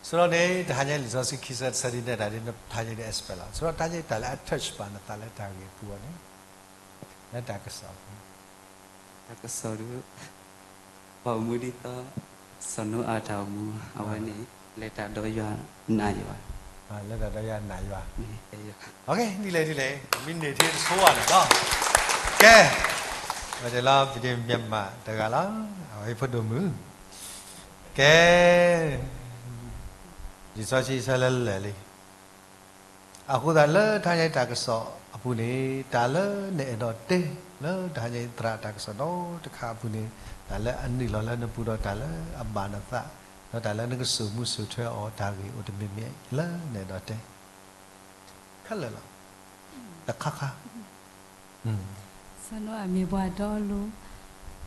ဆိုတော့န့ၣ် တဟါညါလံာ်စီဆှံခံဆၢတဆၢဒ်န့ၣ် တၢ်ဒ်တဟါညါဒ် expect လီၤ. ဆိုတော့ တဟါညါတၢ်လၢအ touch ဘၣ်နသးလၢတၢ်ဂ့ၢ်အပူၤအီၤန့ၣ် လၢတၢ်ကစီၣ်အပူၤ တၢ်ကစီၣ်ဒ် ပှၤအိၣ်မူဒ်သိး စီၤနိအၤတၢ်အိၣ်မူ အဝဲန့ၣ် လဲၤတၢ်ဒီးယွၤနာ်ယွၤ, လဲၤတၢ်ဒီးယွၤနာ်ယွၤ, ဒ်လဲၣ်ဒ်လဲၣ် မ့ၢ်န့ၢ်ထံတဆိဝဲန့ၣ်လီၤ. ကဲ ဝဲတဲလီၤ ပဒ့မၠးမးတဂၤလီၤ အဝဲဖိဒိၣ်မုၣ် ကဲ လံာ်စီဆှံဆၢလၢလၢာ်လံ အဃိသတးလၢတဟါညါတၢ်ကစီၣ်အပူၤန့ၣ် တၢ်လၢနအဲၣ်ဒိးတဲ လၢတဟါညါသရၣ်တၢ်ကစီၣ်ဒီတခါအပူၤန့ၣ် တၢ်လၢအနုာ်လီၤလၢနပူၤဒီးတၢ်လၢအဘၣ်နသး ဒီးတၢ်လၢနကစိာ်မူစိာ်ထွဲအီၤတၢ်ဂ့ၢ်အိၣ်တမံၤမံၤလၢနအဲၣ်ဒိးတဲ ခဲလၢာ်လီၤ တခါခါ စီၤနိအၤမ့ၢ်ပှၤတီအလိၤ,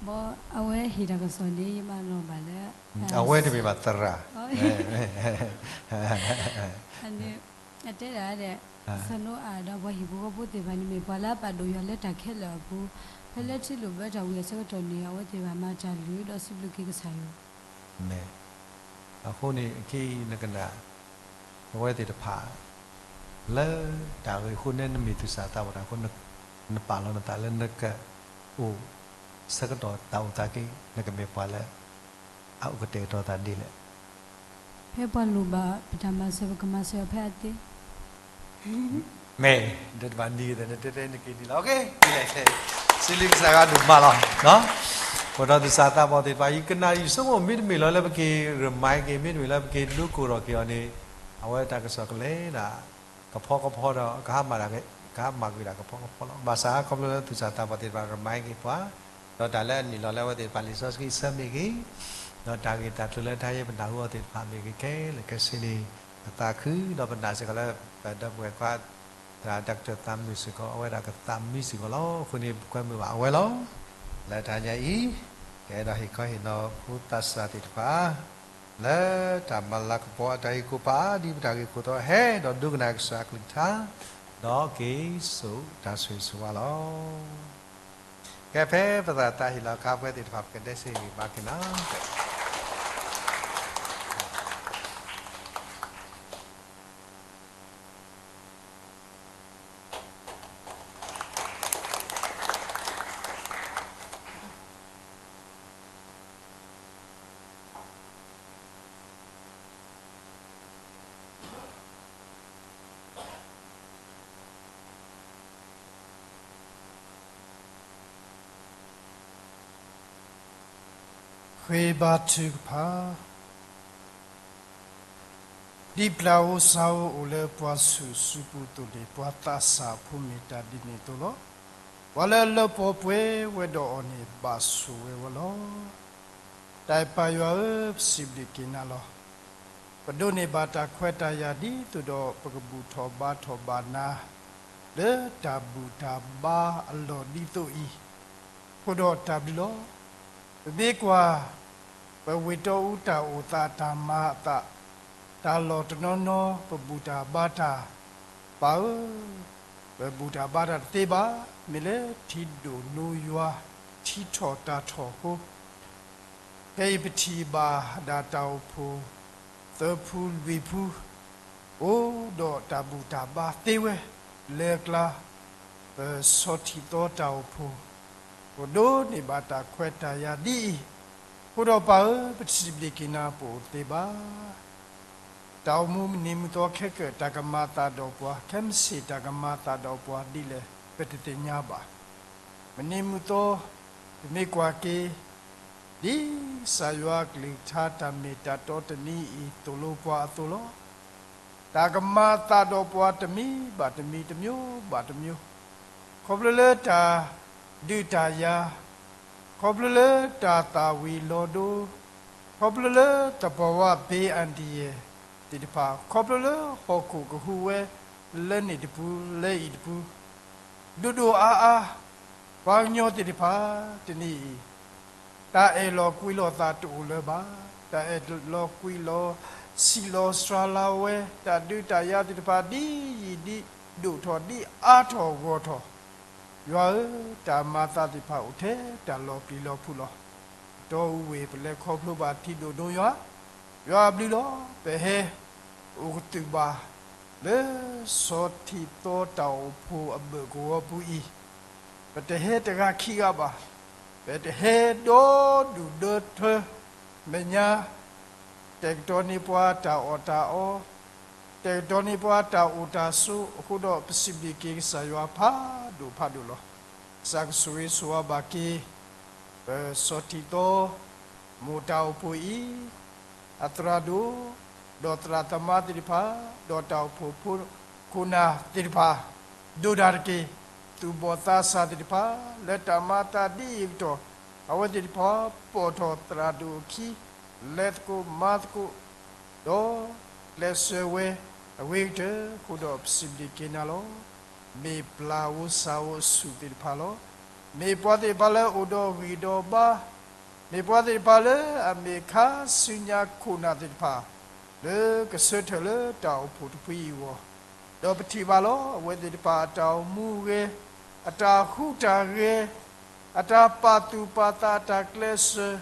ဘီအဝဲဟ့ၣ်တၢ်ကစီၣ်န့ၣ် ယမၤနီၣ်ဘၣ်လၢ အဝဲတမ့ၢ်ဘၣ်သရၣ်, အတဲဒၣ်ဒီး စီၤနိအၤဒီးပှၤဟံၣ်ဖိဃီဖိသ့ၣ်တဖၣ်န့ၣ် မ့ၢ်ပှၤလၢအပာ်ဒိၣ်ယွၤလၢတၢ်ခဲလၢာ်အပူၤ, ဖဲလၢထံလုၢ်ဘၢတၢ်ဝံၤအဆၢကတီၢ်န့ၣ် အဝဲသ့ၣ်တဖၣ်မၤတၢ်လုၢ်ဒီးစံးဘျုးက့ၤကစၢ်ယွၤ မ့ၢ်, အဃိန့ၣ် ခဲအံၤနကနၣ် အဝဲသ့ၣ်တဖၣ် လၢတၢ်ဂ့ၢ်အဃိန့ၣ် နမ့ၢ်သူၣ်စၢ်သးဘီၣ်တၢ်အဃိ နပာ်လီၤနသးလၢနကအိၣ်ဆၢကတီၢ်တၢ်အိၣ်သးက့ နကမ့ၢ်ပှၤလၢ အအိၣ်ကတဲာ်ကတီၤသးဒ်လဲၣ်. ဖဲပှၤလိၣ်ဘၣ်ပတၢ်မၤစၢၤ ပကမၤစၢၤအီၤဖဲအသ့ မ့ၢ်, ဒ်တဘၣ်နံၤသ့ၣ် နတဲတဲနက့ၤဒ်လဲၣ်, ဒ်လဲၣ်, စံးဘျုးကစၢ်ယွၤဒိၣ်မးလီၤ. အိၣ်ဒီးသူၣ်စၢ်သးဘီၣ်သ့ၣ်တဖၣ် ယကနၣ်ယဆိကမိၣ် မ့တမ့ၢ်လီၤလၢပက့ၤ remind က့ၤ မ့တမ့ၢ်လၢပက့ၤဒိကိၢ်ထီၣ်က့ၤအီၤန့ၣ် အဝဲတၢ်ကစီၣ်ကလဲၤဒၣ် ကဖီကဖီဒီး ကဟးမၤဒၣ် ကဟးမၤကွံာ်ဒၣ်ကဖီကဖီလီၤ. ဘၣ်ဆၣ်ခီဖျိလၢသူၣ်စၢ်သးဘီၣ်သ့ၣ်တဖၣ် remind က့ၤပှၤ, ဒီးတၢ်လၢအနုာ်လီၤလၢအဝဲသ့ၣ်တဖၣ်လံာ်စီဆှံအဆၢမ့ၢ်ဂ့ၤ, ဒီးတၢ်ဂ့ၢ်တၢ်ကျိၤလၢတၢ်ဟ့ၣ်ပနၢ်ဟူအီၤသ့ၣ်တဖၣ်မ့ၢ်ဂ့ၤ ခဲလၢာ်ခဲဆ့န့ၣ် ပသးခု ဒီးပနာ်စ့ၢ်ကီးလၢ ပဒီပုၢ်ဝဲၢ်ခွါ သရၣ် Doctor သးမုာ်စ့ၢ်ကီး အဝဲဒၣ်ကသးမံစ့ၢ်ကီးလီၤ. အဃိန့ၣ် ပကွဲမုာ်ဘၣ်အဝဲလီၤ. လၢတဟါညါအံၤ ယအဲၣ်ဒိးဟ့ၣ်ခီဟ့ၣ်နီၤဖိသးစၢ်သ့ၣ်တဖၣ် လၢတၢ်မၤလၤကပီၤအတၢ်ဂ့ၢ်ခိၣ်ဖး ဒ်ပတၢ်ဂ့ၢ်ခိၣ်သီ ဟဲဒီးဒိကနၣ်ကစၢ်အကလုၢ်ကထါ ဒီးက့ၤစိာ်တၢ်ဆိၣ်ဂ့ၤဆိၣ်ဝါလီၤ. ကဲ ဖဲပသရၣ်သးဟ့ၣ်လီၤအခါ ပဝဲသ့ၣ်တဖၣ် ပကဒဲးစ့ၢ်ဂ့ၤဘါက့ၤနီၤ. ဃ့ဘါထုကဖၣ်, ဒ်ပျၢ်ဧိၤစၢ်ဧိၤအိၣ်လၢပှၤဆူၣ်စုပူၤအသိးန့ၣ် ပှၤသးစၢ်အဖိမ့ၢ်တၢ်ဒ်န့ၣ်အသိးလီၤ. ပှၤလၢအလၢပှဲၤပှဲၤဝဲဒီးအီၤန့ၣ် ဘၣ်ဆိၣ်ဂ့ၤဝဲလီၤ. တၢ်အဲၣ်ပၢ်ယွၤဧၢ, ပစံးဘျုးက့ၤနၤလီၤ. ပဒိးန့ၢ်ဘၣ်တၢ်ခွဲးတၢ်ယာ်ဒ်သိးဒီး ပကဘူၣ်ထီၣ်ဘါထီၣ်ဘၣ်နၤ လၢတၢ်ဘူၣ်တၢ်ဘါအလီၢ်ဒ်သိးအံၤ, အဃိဒီးတၢ်ဘျုးလီၤ. ပမ့ၢ်ကွၢ် ပဝ့ၢ်တီအူတၢ်အိၣ်သးတၢ်မၤအသး တၢ်လီၢ်တနီၤနီၤ ပဘူၣ်တၢ်ဘါတၢ်, ပၢ်ဧၢ, ပဘူၣ်တၢ်ဘါတၢ်တသ့ဘၣ်. မ့ၢ်လၢထံဒိၣ်နိယွၤ ထံထီၣ်တၢ်ထီၣ်အဃိ ဖဲအံၤပထံၣ်ဘၣ်ဒၣ်တၢ်အိၣ်ဖှိၣ် သၢဖုလွံၢ်ဖု အိၣ်ဒီးတၢ်ဘူၣ်တၢ်ဘါသ့ဝဲ လၢအကျါ ပဆီၣ်ထံၣ်သီတၢ်အိၣ်ဖှိၣ် ပဒိးန့ၢ်ဘၣ်တၢ်ခွဲးတၢ်ယာ်ဒ်အံၤ, အဃိဒီးပၢ်ဧၢ, ပစံးဘျုးက့ၤနၤ ပအိၣ်သ့ဘၣ်. တၢ်အိၣ်မူမုၢ်နံၤမုၢ်သီခဲကၢၣ် တၢ်ကမၤအသးဒီးပှၤ, ခဲမုၢ်ဆ့ၣ်တၢ်ကမၤအသးဒီးပှၤဒ်လဲၣ် ပတသ့ၣ်ညါဘၣ်. မုၢ်နံၤမုၢ်သီ ပမ့ၢ်ကွၢ်က့ၤ ဒ်ကစၢ်ယွၤအကလုၢ်ကထါတၢ်မ့ၢ်တၢ်တီတနံၤအံၤ သိၣ်လိပှၤအသိးလီၤ. တၢ်ကမၤအသးဒီးပှၤတမံၤဘၣ်တမံၤ တမျိုးဘၣ်တမျိုး, ခီဖျိလၢတၢ်ဒုးတၢ်ယၤ, ခီဖျိလၢတၢ်သၣ်ဝံၤလီၤဒိ, ခီဖျိလၢသဘာဝဘၣ်အန္တရာယ်သ့ၣ်တဖၣ်, ခီဖျိလၢဟီၣ်ခိၣ်ကဟူးဝဲလၢန့ၣ်တပူၤလၢအံၤတပူၤ, ဒိၣ်ဒိၣ်အါအါ, ပှၤကညီသ့ၣ်တဖၣ်တနံၤအံၤ တၢ်အဲၣ်လီၤကွံလီၤသးတအိၣ်လၢၤဘၣ်. တၢ်အဲၣ်လီၤကွံလီၤ ဆံးလီၤစှၤလီၤဝဲ, တၢ်ဒုးတၢ်ယၤသ့ၣ်တဖၣ် ဒ်ယံာ်ဒ်ဒိၣ်ထီၣ် ဒ်အါထီၣ်ဂီၢ်ထီၣ်, ယွၤဧၢ, တၢ်မၤအသးသ့ၣ်တဖၣ်အိၣ်ထဲတၢ်လီၤပျံၤလီၤဖုးလီၤ. တီအူဝ့ၢ် ပလဲၤခီဖျိဘၣ်ထံဒိၣ်ဒိၣ်ယွၤ, ယွၤအဘျုးလီၤ. ပဟဲအိၣ်ကသုၣ်ဘၣ်လၢ စီၤထံးသီတၢ်အိၣ်ဖှိၣ်အဘၢၣ်ကဝီၤပူၤအံၤ, ပတဟဲတဂၤခံဂၤဘၣ်, ပတဟဲဒီဒူၣ်ဒီထၢမဲာ်ညါ, တဲာ်ကတီၤန့ၢ်ပှၤတၢ်အီၣ်တၢ်အီ, တဲာ်ကတီၤန့ၢ်ပှၤတၢ်အိၣ်တၢ်ဆိး, အဃိဒီးပစံးဘျုးက့ၤကစၢ်ယွၤဖးဒိၣ်ဖးဒိၣ်လီၤ. ကစၢ်ကဆိၣ်ဂ့ၤဆိၣ်ဝါဘၣ်က့ၤ ပစီၤထံးသီ မိၢ်တၢ်အိၣ်ဖှိၣ်အံၤ အသရၣ်ဒိၣ် ဒီးသရၣ်သမါသ့ၣ်တဖၣ်, ဒီးတၢ်အိၣ်ဖှိၣ်ဖိခိၣ်နၢ်သ့ၣ်တဖၣ်, ဒိၣ်ဒၣ်တက့ၢ်, သူၣ်ဘီၣ်သးစၢ်သ့ၣ်တဖၣ်, လၢတၢ်မၤအသးဒ်အံၤအကတီၢ်, အဝဲသ့ၣ်တဖၣ်ပိာ်ထီၣ်သရၣ်ဒိၣ်အခံ, လဲၤသကိးမၤသကိး, ဒီးကျဲးစၢးဝဲအဂ့ၤကတၢၢ်, အဃိဒီးပစံးဘျုးက့ၤနၤလီၤ. မ့ၢ်ပျၢ်ဧိၤစၢ်ဧိၤအဆူၣ်သ့ၣ်တဖၣ်လီၤ. မ့ၢ်ပှၤသ့ၣ်တဖၣ်လၢအိၣ်ဒီးဂံၢ်ဒီးဘါ, မ့ၢ်ပှၤသ့ၣ်တဖၣ်လၢအမ့ၢ်ခါဆူညါခိၣ်နၢ်သ့ၣ်တဖၣ်, လၢကဆၢထၢၣ်လၢတၢ်အိၣ်ဖှိၣ်တဖုအံၤအဂီၢ်, ဒီးပထံၣ်ဘၣ်လီၤ. အဝဲသ့ၣ်တဖၣ်အတၢ်အိၣ်မူအဂဲၤ, အတၢ်ဟူးတၢ်ဂဲၤ, အတၢ်ပာ်သူၣ်ပာ်သး, အတၢ်ကျဲးစၢး,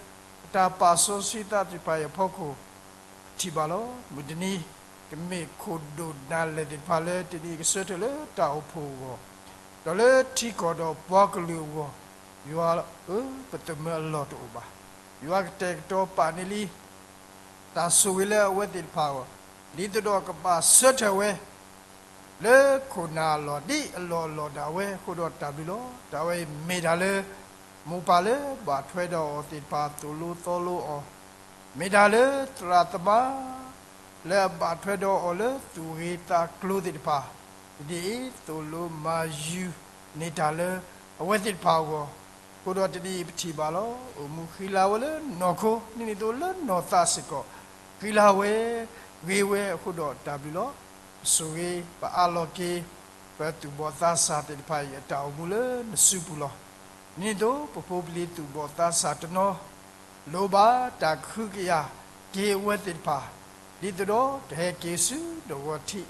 အတၢ်ပာ်စီဆှံသးသ့ၣ်တဖၣ်အံၤအဖီခိၣ်, ပထံၣ်ဘၣ်လီၤ. မုၢ်တနံၤ ကမ့ၢ်ခိၣ်ဒိၣ်နၢ်လဲၢ်သ့ၣ်တဖၣ်လၢတနံၤအံၤကဆၢထၢၣ်လၢတၢ်အိၣ်ဖှိၣ်အဂီၢ်, ဒီးလၢထံကီၢ်ဒီးပှၤကလုာ်အဂီၢ်, ယွၤဧၢ, ပသမၢအလီၢ်တအိၣ်ဘၣ်. ယွၤကတဲာ်ကတီၤပာ်န့ၢ်လံ တၢ်ဆိၣ်ဂ့ၤလၢအဝဲသ့ၣ်တဖၣ်အဂီၢ်, ဒ်သိးဒီးကဘၣ်ဆၢထၢၣ်ဝဲ လၢခိၣ်နၢ်အလီၢ် ဒ်အလီၢ်အလီၢ်ဒၣ်ဝဲအဃိဒီးတၢ်ဘျုးလီၤ. တၢ်ဝဲအံၤမ့ၢ်တၢ်လၢ မိၢ်ပၢ်လၢဘၣ်ထွဲဒီးအီၤသ့ၣ်တဖၣ်သိၣ်လိသီလိအီၤ, မ့ၢ်တၢ်လၢသရၣ်သမါ လၢအဘၣ်ထွဲဒီးအီၤလၢသူၣ်ဂ့ၤသးကျိၤသ့ၣ်တဖၣ်, ဒ်အံၤသိၣ်လိမၤယုၤန့ၢ်တၢ်လၢအဝဲသ့ၣ်တဖၣ်အဂီၢ်, အဃိဒီးတနံၤအံၤပထံၣ်ဘၣ်လီၤ. အိၣ်မူဃံလၤဝဲလၢနီၢ်ခိ ဒ်န့ၣ်အသိးလၢနီၢ်သးစ့ၢ်ကီး ဃံလၤဝဲ ဂ့ၤဝဲအဃိဒီးတၢ်ဘျုးလီၤ. ပဆိၣ်ဂ့ၤ ပအးလီၤက့ၤ ပသူၣ်ဘီၣ်သးစၢ်သ့ၣ်တဖၣ်အံၤအတၢ်အိၣ်မူလၢနစုပူၤလီၤ. ဒ်န့ၣ်အသိး ပဖိပလံၤသူၣ်ဘီၣ်သးစၢ်တနီၤ လိၣ်ဘၣ်တၢ်ကဟုကယာ်က့ၤအဝဲသ့ၣ်တဖၣ်, ဒ်သိးဒီးကဟဲက့ၤဆူနဂီၢ်ထံး,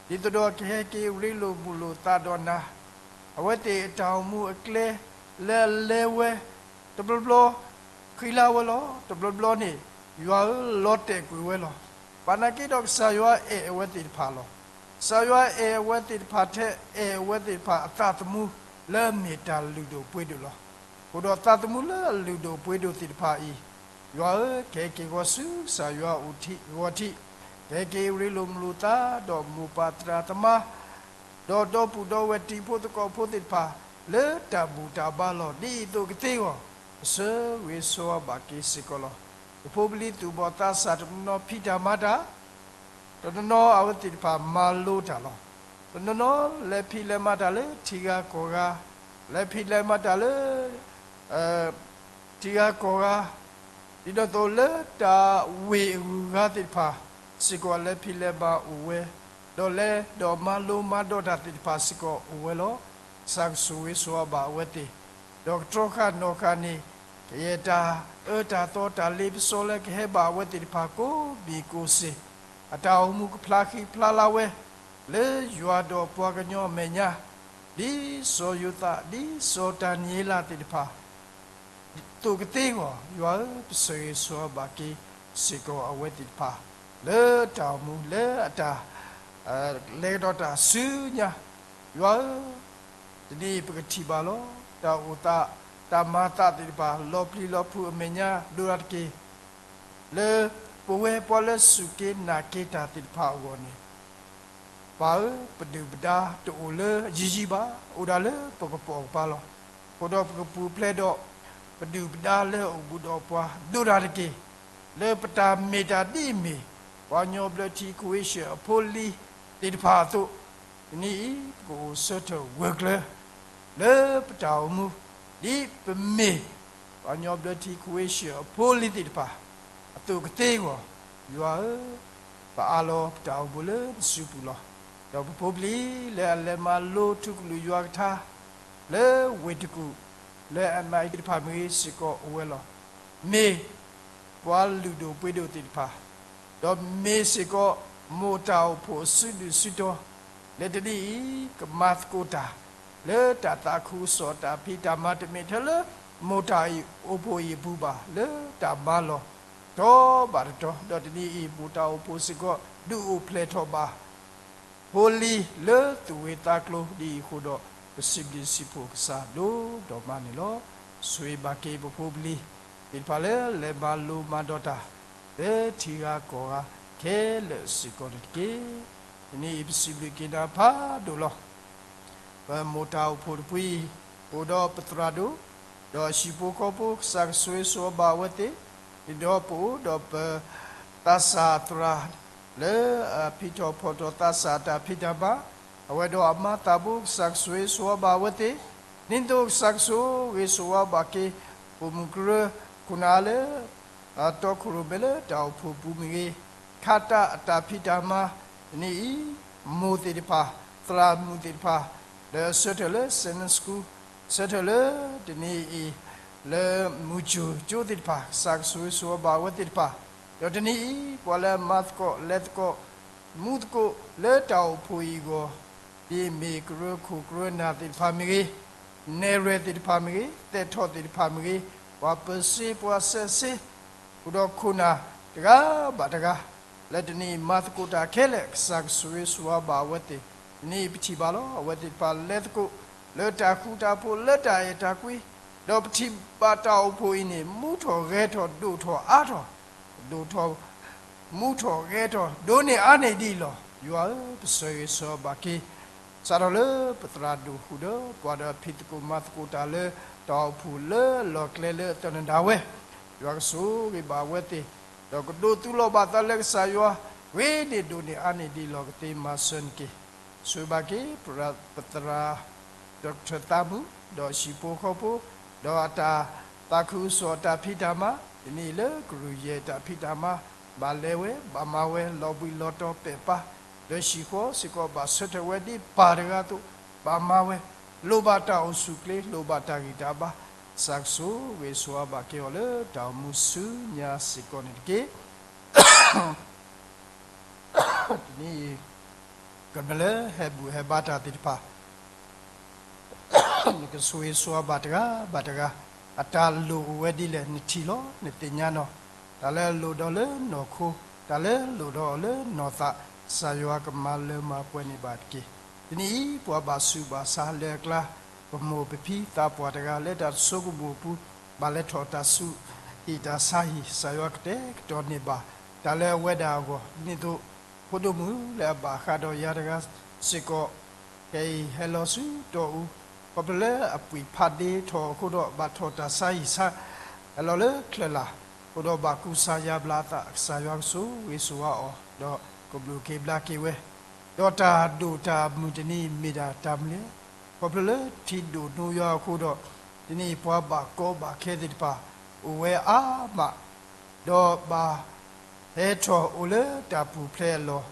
ဒ်သိးဒီးကဟဲက့ၤရ့လိာ်မုာ်လိာ်သးဒီးနၤ, အဝဲသ့ၣ်အတၢ်အိၣ်မူအကျဲလၢအလဲၤဝဲ တဘျီဘျီ ဃံလၤဝဲလီၤ. တဘျီဘျီန့ၣ် ယွၤဧၢ လီၤတဲာ်ကွံာ်ဝဲလီၤ. ဘၣ်နာ်က့ဒီးကစၢ်ယွၤအဲၣ်အဝဲသ့ၣ်တဖၣ်လီၤ. ကစၢ်ယွၤအဲၣ်အဝဲသ့ၣ်တဖၣ်ထဲအဲၣ်အဝဲသ့ၣ်တဖၣ်အသးသမူလၢအမ့ၢ်တၢ်လုၢ်ဒိၣ်ပှ့ၤဒိၣ်လီၤ. အဃိဒီးသးသမူလၢအလုၢ်ဒိၣ်ပှ့ၤဒိၣ်သ့ၣ်တဖၣ်အံၤ, ယွၤဧၢ ကဟဲက့ၤဂီၤဆူကစၢ်ယွၤအိၣ်ထံးဂီၤထံး, ကဟဲက့ၤရ့လိာ်မုာ်လိာ်သး ဒီးမိၢ်ပၢ်သရၣ်သမါ ဒီးဒီပုၢ်ဒီဝဲၢ်တံၤဖိသကိးဖိသ့ၣ်တဖၣ် လၢတၢ်ဘူၣ်တၢ်ဘါလီၢ် ဒ်အံၤအသိးကသ့အဂီၢ်, ပဆၢဂ့ၤဆၢဝါဘၣ်က့ၤစ့ၢ်ကီးလီၤ. ပဖိပလံၤသူၣ်ဘီၣ်သးစၢ်တနီၤနီၤဖံးတၢ်မၤတၢ်, တနီၤနီၤအဝဲသ့ၣ်တဖၣ်မၤလိတၢ်လီၤ. တနီၤနီၤလဲၤဖံးလဲၤမၤတၢ်လၢထံဂၤကီၢ်ဂၤ, လဲၤဖံးလဲၤမၤတၢ်လၢ ထံဂၤကီၢ်ဂၤ, ဒ်သိးလၢတၢ်ဝ့ၢ်အဂုၤအဂၤသ့ၣ်တဖၣ်စ့ၢ်ကီး လဲၤဖံးလဲၤမၤအိၣ်ဝဲ, ဒီးလဲၤဒီးမၤလိမၤဒိးတၢ်သ့ၣ်တဖၣ်စ့ၢ်ကီးအိၣ်ဝဲလီၤ. ကစၢ်ကဆိၣ်ဂ့ၤဆိၣ်ဝါဘၣ်အဝဲသ့ၣ်, ဒီးကတြီဃာ်နီၢ်ဃာ်န့ၣ် ကယဲၢ်တၢ်အၢတၢ်သီတၢ်လ့ပစီလၢကဟဲဘၣ်အဝဲသ့ၣ်တဖၣ်ကိးဘ့ၣ်ကိးစ့ၢ်, အတၢ်အိၣ်မူကဖျါဃံဖျါလၤဝဲ လၢယွၤဒီးပှၤကညီအမဲာ်ညါ, ဒ်စီၤယိၤသး ဒ်စီၤဒၤနံးယ့လးသ့ၣ်တဖၣ် သိးကသ့အဂီၢ်, ယွၤဧၢ, ပဆၢဂ့ၤဆၢဝါဘၣ်က့ၤစ့ၢ်ကီးအဝဲသ့ၣ်တဖၣ် လၢတၢ်အိၣ်မူလၢအတၢ် လဲၤကဒီးတၢ်ဆူညါ, ယွၤဧၢ, တနံၤအံၤပကထံၣ်ဘၣ်လီၤ. တၢ်အိၣ်သး တၢ်မၤသးသ့ၣ်တဖၣ် လီၤပျံၤလီၤဖုးအမဲာ်ညါဒိၣ်ဒၣ်တက့ၢ်, လၢ ပဝဲပှၤလၢစူၢ်က့ၤနာ်က့ၤတၢ်သ့ၣ်တဖၣ်အဂီၢ်န့ၣ်, ပၢ်ဧၢ, ပဒုၣ်ပဒါတအိၣ်လၢယံၤယံၤဘၣ်, အိၣ်ဒၣ်လၢပကပိာ်ကပၤလီၤ. အဃိဒီးပကပူၤဖျဲးဒီး ပဒုၣ်ပဒါလၢအအိၣ်ဘူးဒီးပှၤဒိၣ်တၢ်တက့ၢ်, လၢပတၢ်မ့ၢ်တၢ်ဒ်အမ့ၢ် ပှၤကညီဘျၢထံ Croatia အဖိလံၤသ့ၣ်တဖၣ်အသိး, တနံၤအံၤ ပကအိၣ်ဆၢထၢၣ်ဂၢၢ်ကျၢၤ လၢပတၢ်အိၣ်မူ ဒ်ပမ့ၢ် ပှၤကညီဘျၢထံ Croatia အဖိလံၤသ့ၣ်တဖၣ် အသိးကသ့အဂီၢ်, ယွၤဧၢ, ပအးလီၤပတၢ်အိၣ်မူလၢနစုပူၤလီၤ. ဒီးပဖိပလံၤလၢအလဲၤမၤလိထူကလုၢ်ယွၤကထါ လၢဝ့ၢ်တကူၣ် လၢ M I သ့ၣ်တဖၣ်မ့ၢ်ဂ့ၤစ့ၢ်ကီးအိၣ်ဝဲလီၤ. မ့ၢ်ပှၤလုၢ်ဒိၣ်ပှ့ၤဒိၣ်သ့ၣ်တဖၣ် ဒီးမ့ၢ်စ့ၢ်ကီး မိၢ်တၢ်အိၣ်ဖှိၣ်အစုဒုၣ်စုတီၤ လၢတနံၤအံၤ ကမၤသကိးတၢ် လၢတၢ်သးခုကစီၣ်တၢ်ဖံးတၢ်မၤ တမ့ၢ်ထဲလၢ မိၢ်တၢ်အိၣ်ဖှိၣ်အံၤအပူၤဘၣ်, လၢတၢ်မၤလီၢ် တီဘၣ်တတီၤ, ဒီးတနံၤအံၤ မိၢ်တၢ်အိၣ်ဖှိၣ်စ့ၢ်ကီး ဒုးအိၣ်ဖျဲၣ်ထီၣ်ဘၣ် ဖိလံၤလၢသူၣ်ဝံသးကျိၤဒ်အံၤအဃိဒီး, ပစံးဘျုးစံးဖှိၣ်ကစၢ်ဒိၣ်ဒီးမၤန့ၢ်လီၤ. ဆိၣ်ဂ့ၤဘၣ်က့ၤပဖိပလံၤသ့ၣ်တဖၣ်လၢလဲၤမၤလိမၤဒိးတၢ် လၢထံဂၤကီၢ်ဂၤခဲလၢာ်စ့ၢ်ကီးန့ၣ်တက့ၢ်. တနံၤအံၤပစံးဘျုးက့ၤနၤဖးဒိၣ်လီၤ. ပမိၢ်တၢ်အိၣ်ဖှိၣ်တဖုအံၤ အိၣ်ဒီးပသရၣ်ဒိၣ်, ဒီးဟံၣ်ဖိဃီဖိ ကစၢ်ကဆိၣ်ဂ့ၤဆိၣ်ဝါဘၣ်အဝဲသ့ၣ်, ဒ်သိးပအိၣ်ဒီးပသးစၢ်သရၣ် လၢအဖံးထီၣ်ဖီၣ်ထီၣ်သးစၢ်တၢ်ဖံးတၢ်မၤ, အဝဲဒီးအမါသးဘိ ကစၢ်ကဆိၣ်ဂ့ၤဆိၣ်ဝါဘၣ်အဝဲသ့ၣ်, ဒ်သိးကစၢ်ကဆိၣ်ဂ့ၤဆိၣ်ဝါဘၣ်က့ၤ ပိာ်မုၣ်ကရၢခိၣ်နၢ်လၢ တီခိၣ်ရိၣ်မဲလၢတၢ်အိၣ်ဖှိၣ်ပူၤမ့ၢ်ဂ့ၤ, ခးတၢ်အတၢ်ဖံးတၢ်မၤ, တနံၤအံၤ မိၢ်သ့ၣ်တဖၣ်, သရၣ်မုၣ်သ့ၣ်တဖၣ်, လၢဆၢထၢၣ်လၢ Sunday School, ဆၢထၢၣ်လၢတနံၤအံၤ လၢမုၢ်ဆ့ၣ်ကၠိသ့ၣ်တဖၣ် ကစၢ်ကဆိၣ်ဂ့ၤဆိၣ်ဝါဘၣ်အဝဲသ့ၣ်တဖၣ်, ဒီးတနံၤအံၤ ပှၤလၢအမၤသကိးလဲၤသကိး မူသကိးလၢတၢ်အိၣ်ဖှိၣ်အံၤအဂီၢ်, ဒ်အမ့ၢ်ကရၢခိၣ်ကရၢနၢ်သ့ၣ်တဖၣ်မ့ၢ်ဂ့ၤ, နဲၣ်ရွဲၣ်သ့ၣ်တဖၣ်မ့ၢ်ဂ့ၤ, သဲးထီၣ်သ့ၣ်တဖၣ်မ့ၢ်ဂ့ၤ, ပှၤပၢၤစ့ပှၤစဲးစ့ အိၣ်ဒီးခိၣ်နၢ်တဂၤဘၣ်တဂၤ လၢတနံၤအံၤမၤသကိးတၢ်ခဲလၢာ် ကစၢ်ကဆိၣ်ဂ့ၤဆိၣ်ဝါဘၣ်အဝဲသ့ၣ်, တနံၤအံၤပထံၣ်ဘၣ်လီၤ. အဝဲသ့ၣ်တဖၣ်လဲၤသကိးလၢတၢ်ဃူတၢ်ဖိး လၢတၢ်အဲၣ်တၢ်ကွံ, ဒီးပထံၣ်ဘၣ်တၢ်အိၣ်ဖှိၣ်အံၤန့ၣ် မူထီၣ်ဂဲၤထီၣ်ဒိၣ်ထီၣ်အါထီၣ်, ဒိၣ်ထီၣ် မူထီၣ်ဂဲၤထီၣ် ဒိၣ်န့ၢ်အါန့ၢ်ဒ်အံၤလီၤ. ယွၤဧၢ, ပဆၢဂ့ၤဆၢဝါဘၣ်က့ၤ စးထီၣ်လၢပသရၣ်ဒိၣ်ဃုာ်ဒီး ပှၤဒီးဖံးသကိးမၤသကိးတၢ်လၢ တၢ်အိၣ်ဖှိၣ်လၢအလီၢ်ကျဲလၢအသနၢၣ်ဒၣ်ဝဲ, ယွၤကဆိၣ်ဂ့ၤဘၣ်အဝဲသ့ၣ်, ဒီးကဒိးသူလီၤဘၣ်သးလၢကစၢ်ယွၤ, ဂ့ၤန့ၢ်ဒိၣ်န့ၢ်အါန့ၢ်ဒ်အံၤလီၤ. ကသ့မၤစၢၤနက့ၤ ဆိၣ်ဂ့ၤဘၣ်က့ၤ ပသရၣ် ဒီးကထၢၣ်သးမုာ်, ဒီးဟံၣ်ဖိဃီဖိ, ဒီးအတၢ်သးခုကစီၣ်အတၢ်ဖံးတၢ်မၤ, တနံၤအံၤလၢကရူၢ်ယဲၢ်တၢ်ဖံးတၢ်မၤ, ဘၣ်လဲၤဝဲ, ဘၣ်မၤဝဲ, လီၤဘှံးလီၤတီၤပဲာ်ပၢ်, ဒီးဟံၣ်ဃီစ့ၢ်ကီးဘၣ်ဆၢထၢၣ်ဝဲဒ်ပၢ်တဂၤအသိး, ဘၣ်မၤဝဲ, လိၣ်ဘၣ်တၢ်အိၣ်ဆူၣ်အိၣ်ချ့, လိၣ်ဘၣ်တၢ်ဂံၢ်တၢ်ဘါ, ကစၢ်ကဆိၣ်ဂ့ၤဆိၣ်ဝါဘၣ်က့ၤအီၤလၢတၢ်အိၣ်မူဆူညါစ့ၢ်ကီးန့ၣ်တက့ၢ်. တနံၤအံၤ ကမျၢၢ်လၢဟဲဘူၣ်ဟဲဘါတၢ်သ့ၣ်တဖၣ်, နကဆိၣ်ဂ့ၤဆိၣ်ဝါဘၣ်တဂၤဘၣ်တဂၤ, အတၢ်လိၣ်အိၣ်ဝဲဒ်လဲၣ် နထံၣ်လီၤ နသ့ၣ်ညါနီၤ, တၢ်လၢအလိၣ်ဒီးလၢနီၢ်ခိ, တၢ်လၢအလိၣ်ဒီးအီၤလၢနီၢ်သး, ကစၢ်ယွၤကမၤလၢမၤပှဲၤန့ၢ်ဘၣ်တက့ၢ်. တနံၤအံၤ ပှၤဘၣ်ဆူးဘၣ်ဆါလၢအကျါ, ပမိၢ်ပပၢ်သးပှၢ်တဂၤလၢတၢ်စိကမီၤအပူၤ, ဘၣ်လဲၤထီၣ်တၢ်ဆူးဟံၣ်တၢ်ဆါဟံၣ်, ကစၢ်ယွၤကတဲာ်ကတီၤန့ၢ်ဘၣ် တၢ်လၢအဝဲဒၣ်အဂီၢ်, ဒ်သိး ဖိဒိၣ်မုၣ်လၢအဘၣ်ဃးဒီးယၤတဂၤစ့ၢ်ကီး, ခဲအံၤဟဲလီၤဆူတီၢ်အူ, ခီဖျိလၢအပှံာ်ဖးဒ့ထီၣ်အဃိဒီး ဘၣ်ထီၣ်တၢ်ဆါဟံၣ်ဆါ, ဟဲလီၤလၢချၢၣ်လာ်, အဃိဒီးဘၣ်ကူစါယါဘျါအသး, ကစၢ်ယွၤကဆိၣ်ဂ့ၤဆိၣ်ဝါအီၤ, ဒီးကဘျုးက့ၤဘျါက့ၤဝဲ, ဒီးတၢ်ဒိၣ်တၢ်မုၢ်တနံၤအံၤမ့ၢ်ဒၣ်တၢ်မနုၤလဲၣ်, ခီဖျိလၢထံဒိၣ်နိယွၤအဃိဒီး, တနံၤအံၤပှၤဘၣ်ကီဘၣ်ခဲသ့ၣ်တဖၣ် အိၣ်ဝဲအါမး, ဒီးဘၣ်ဟဲထီၣ်အိၣ်လၢတၢ်ပူၤဖျဲးအလီၢ်,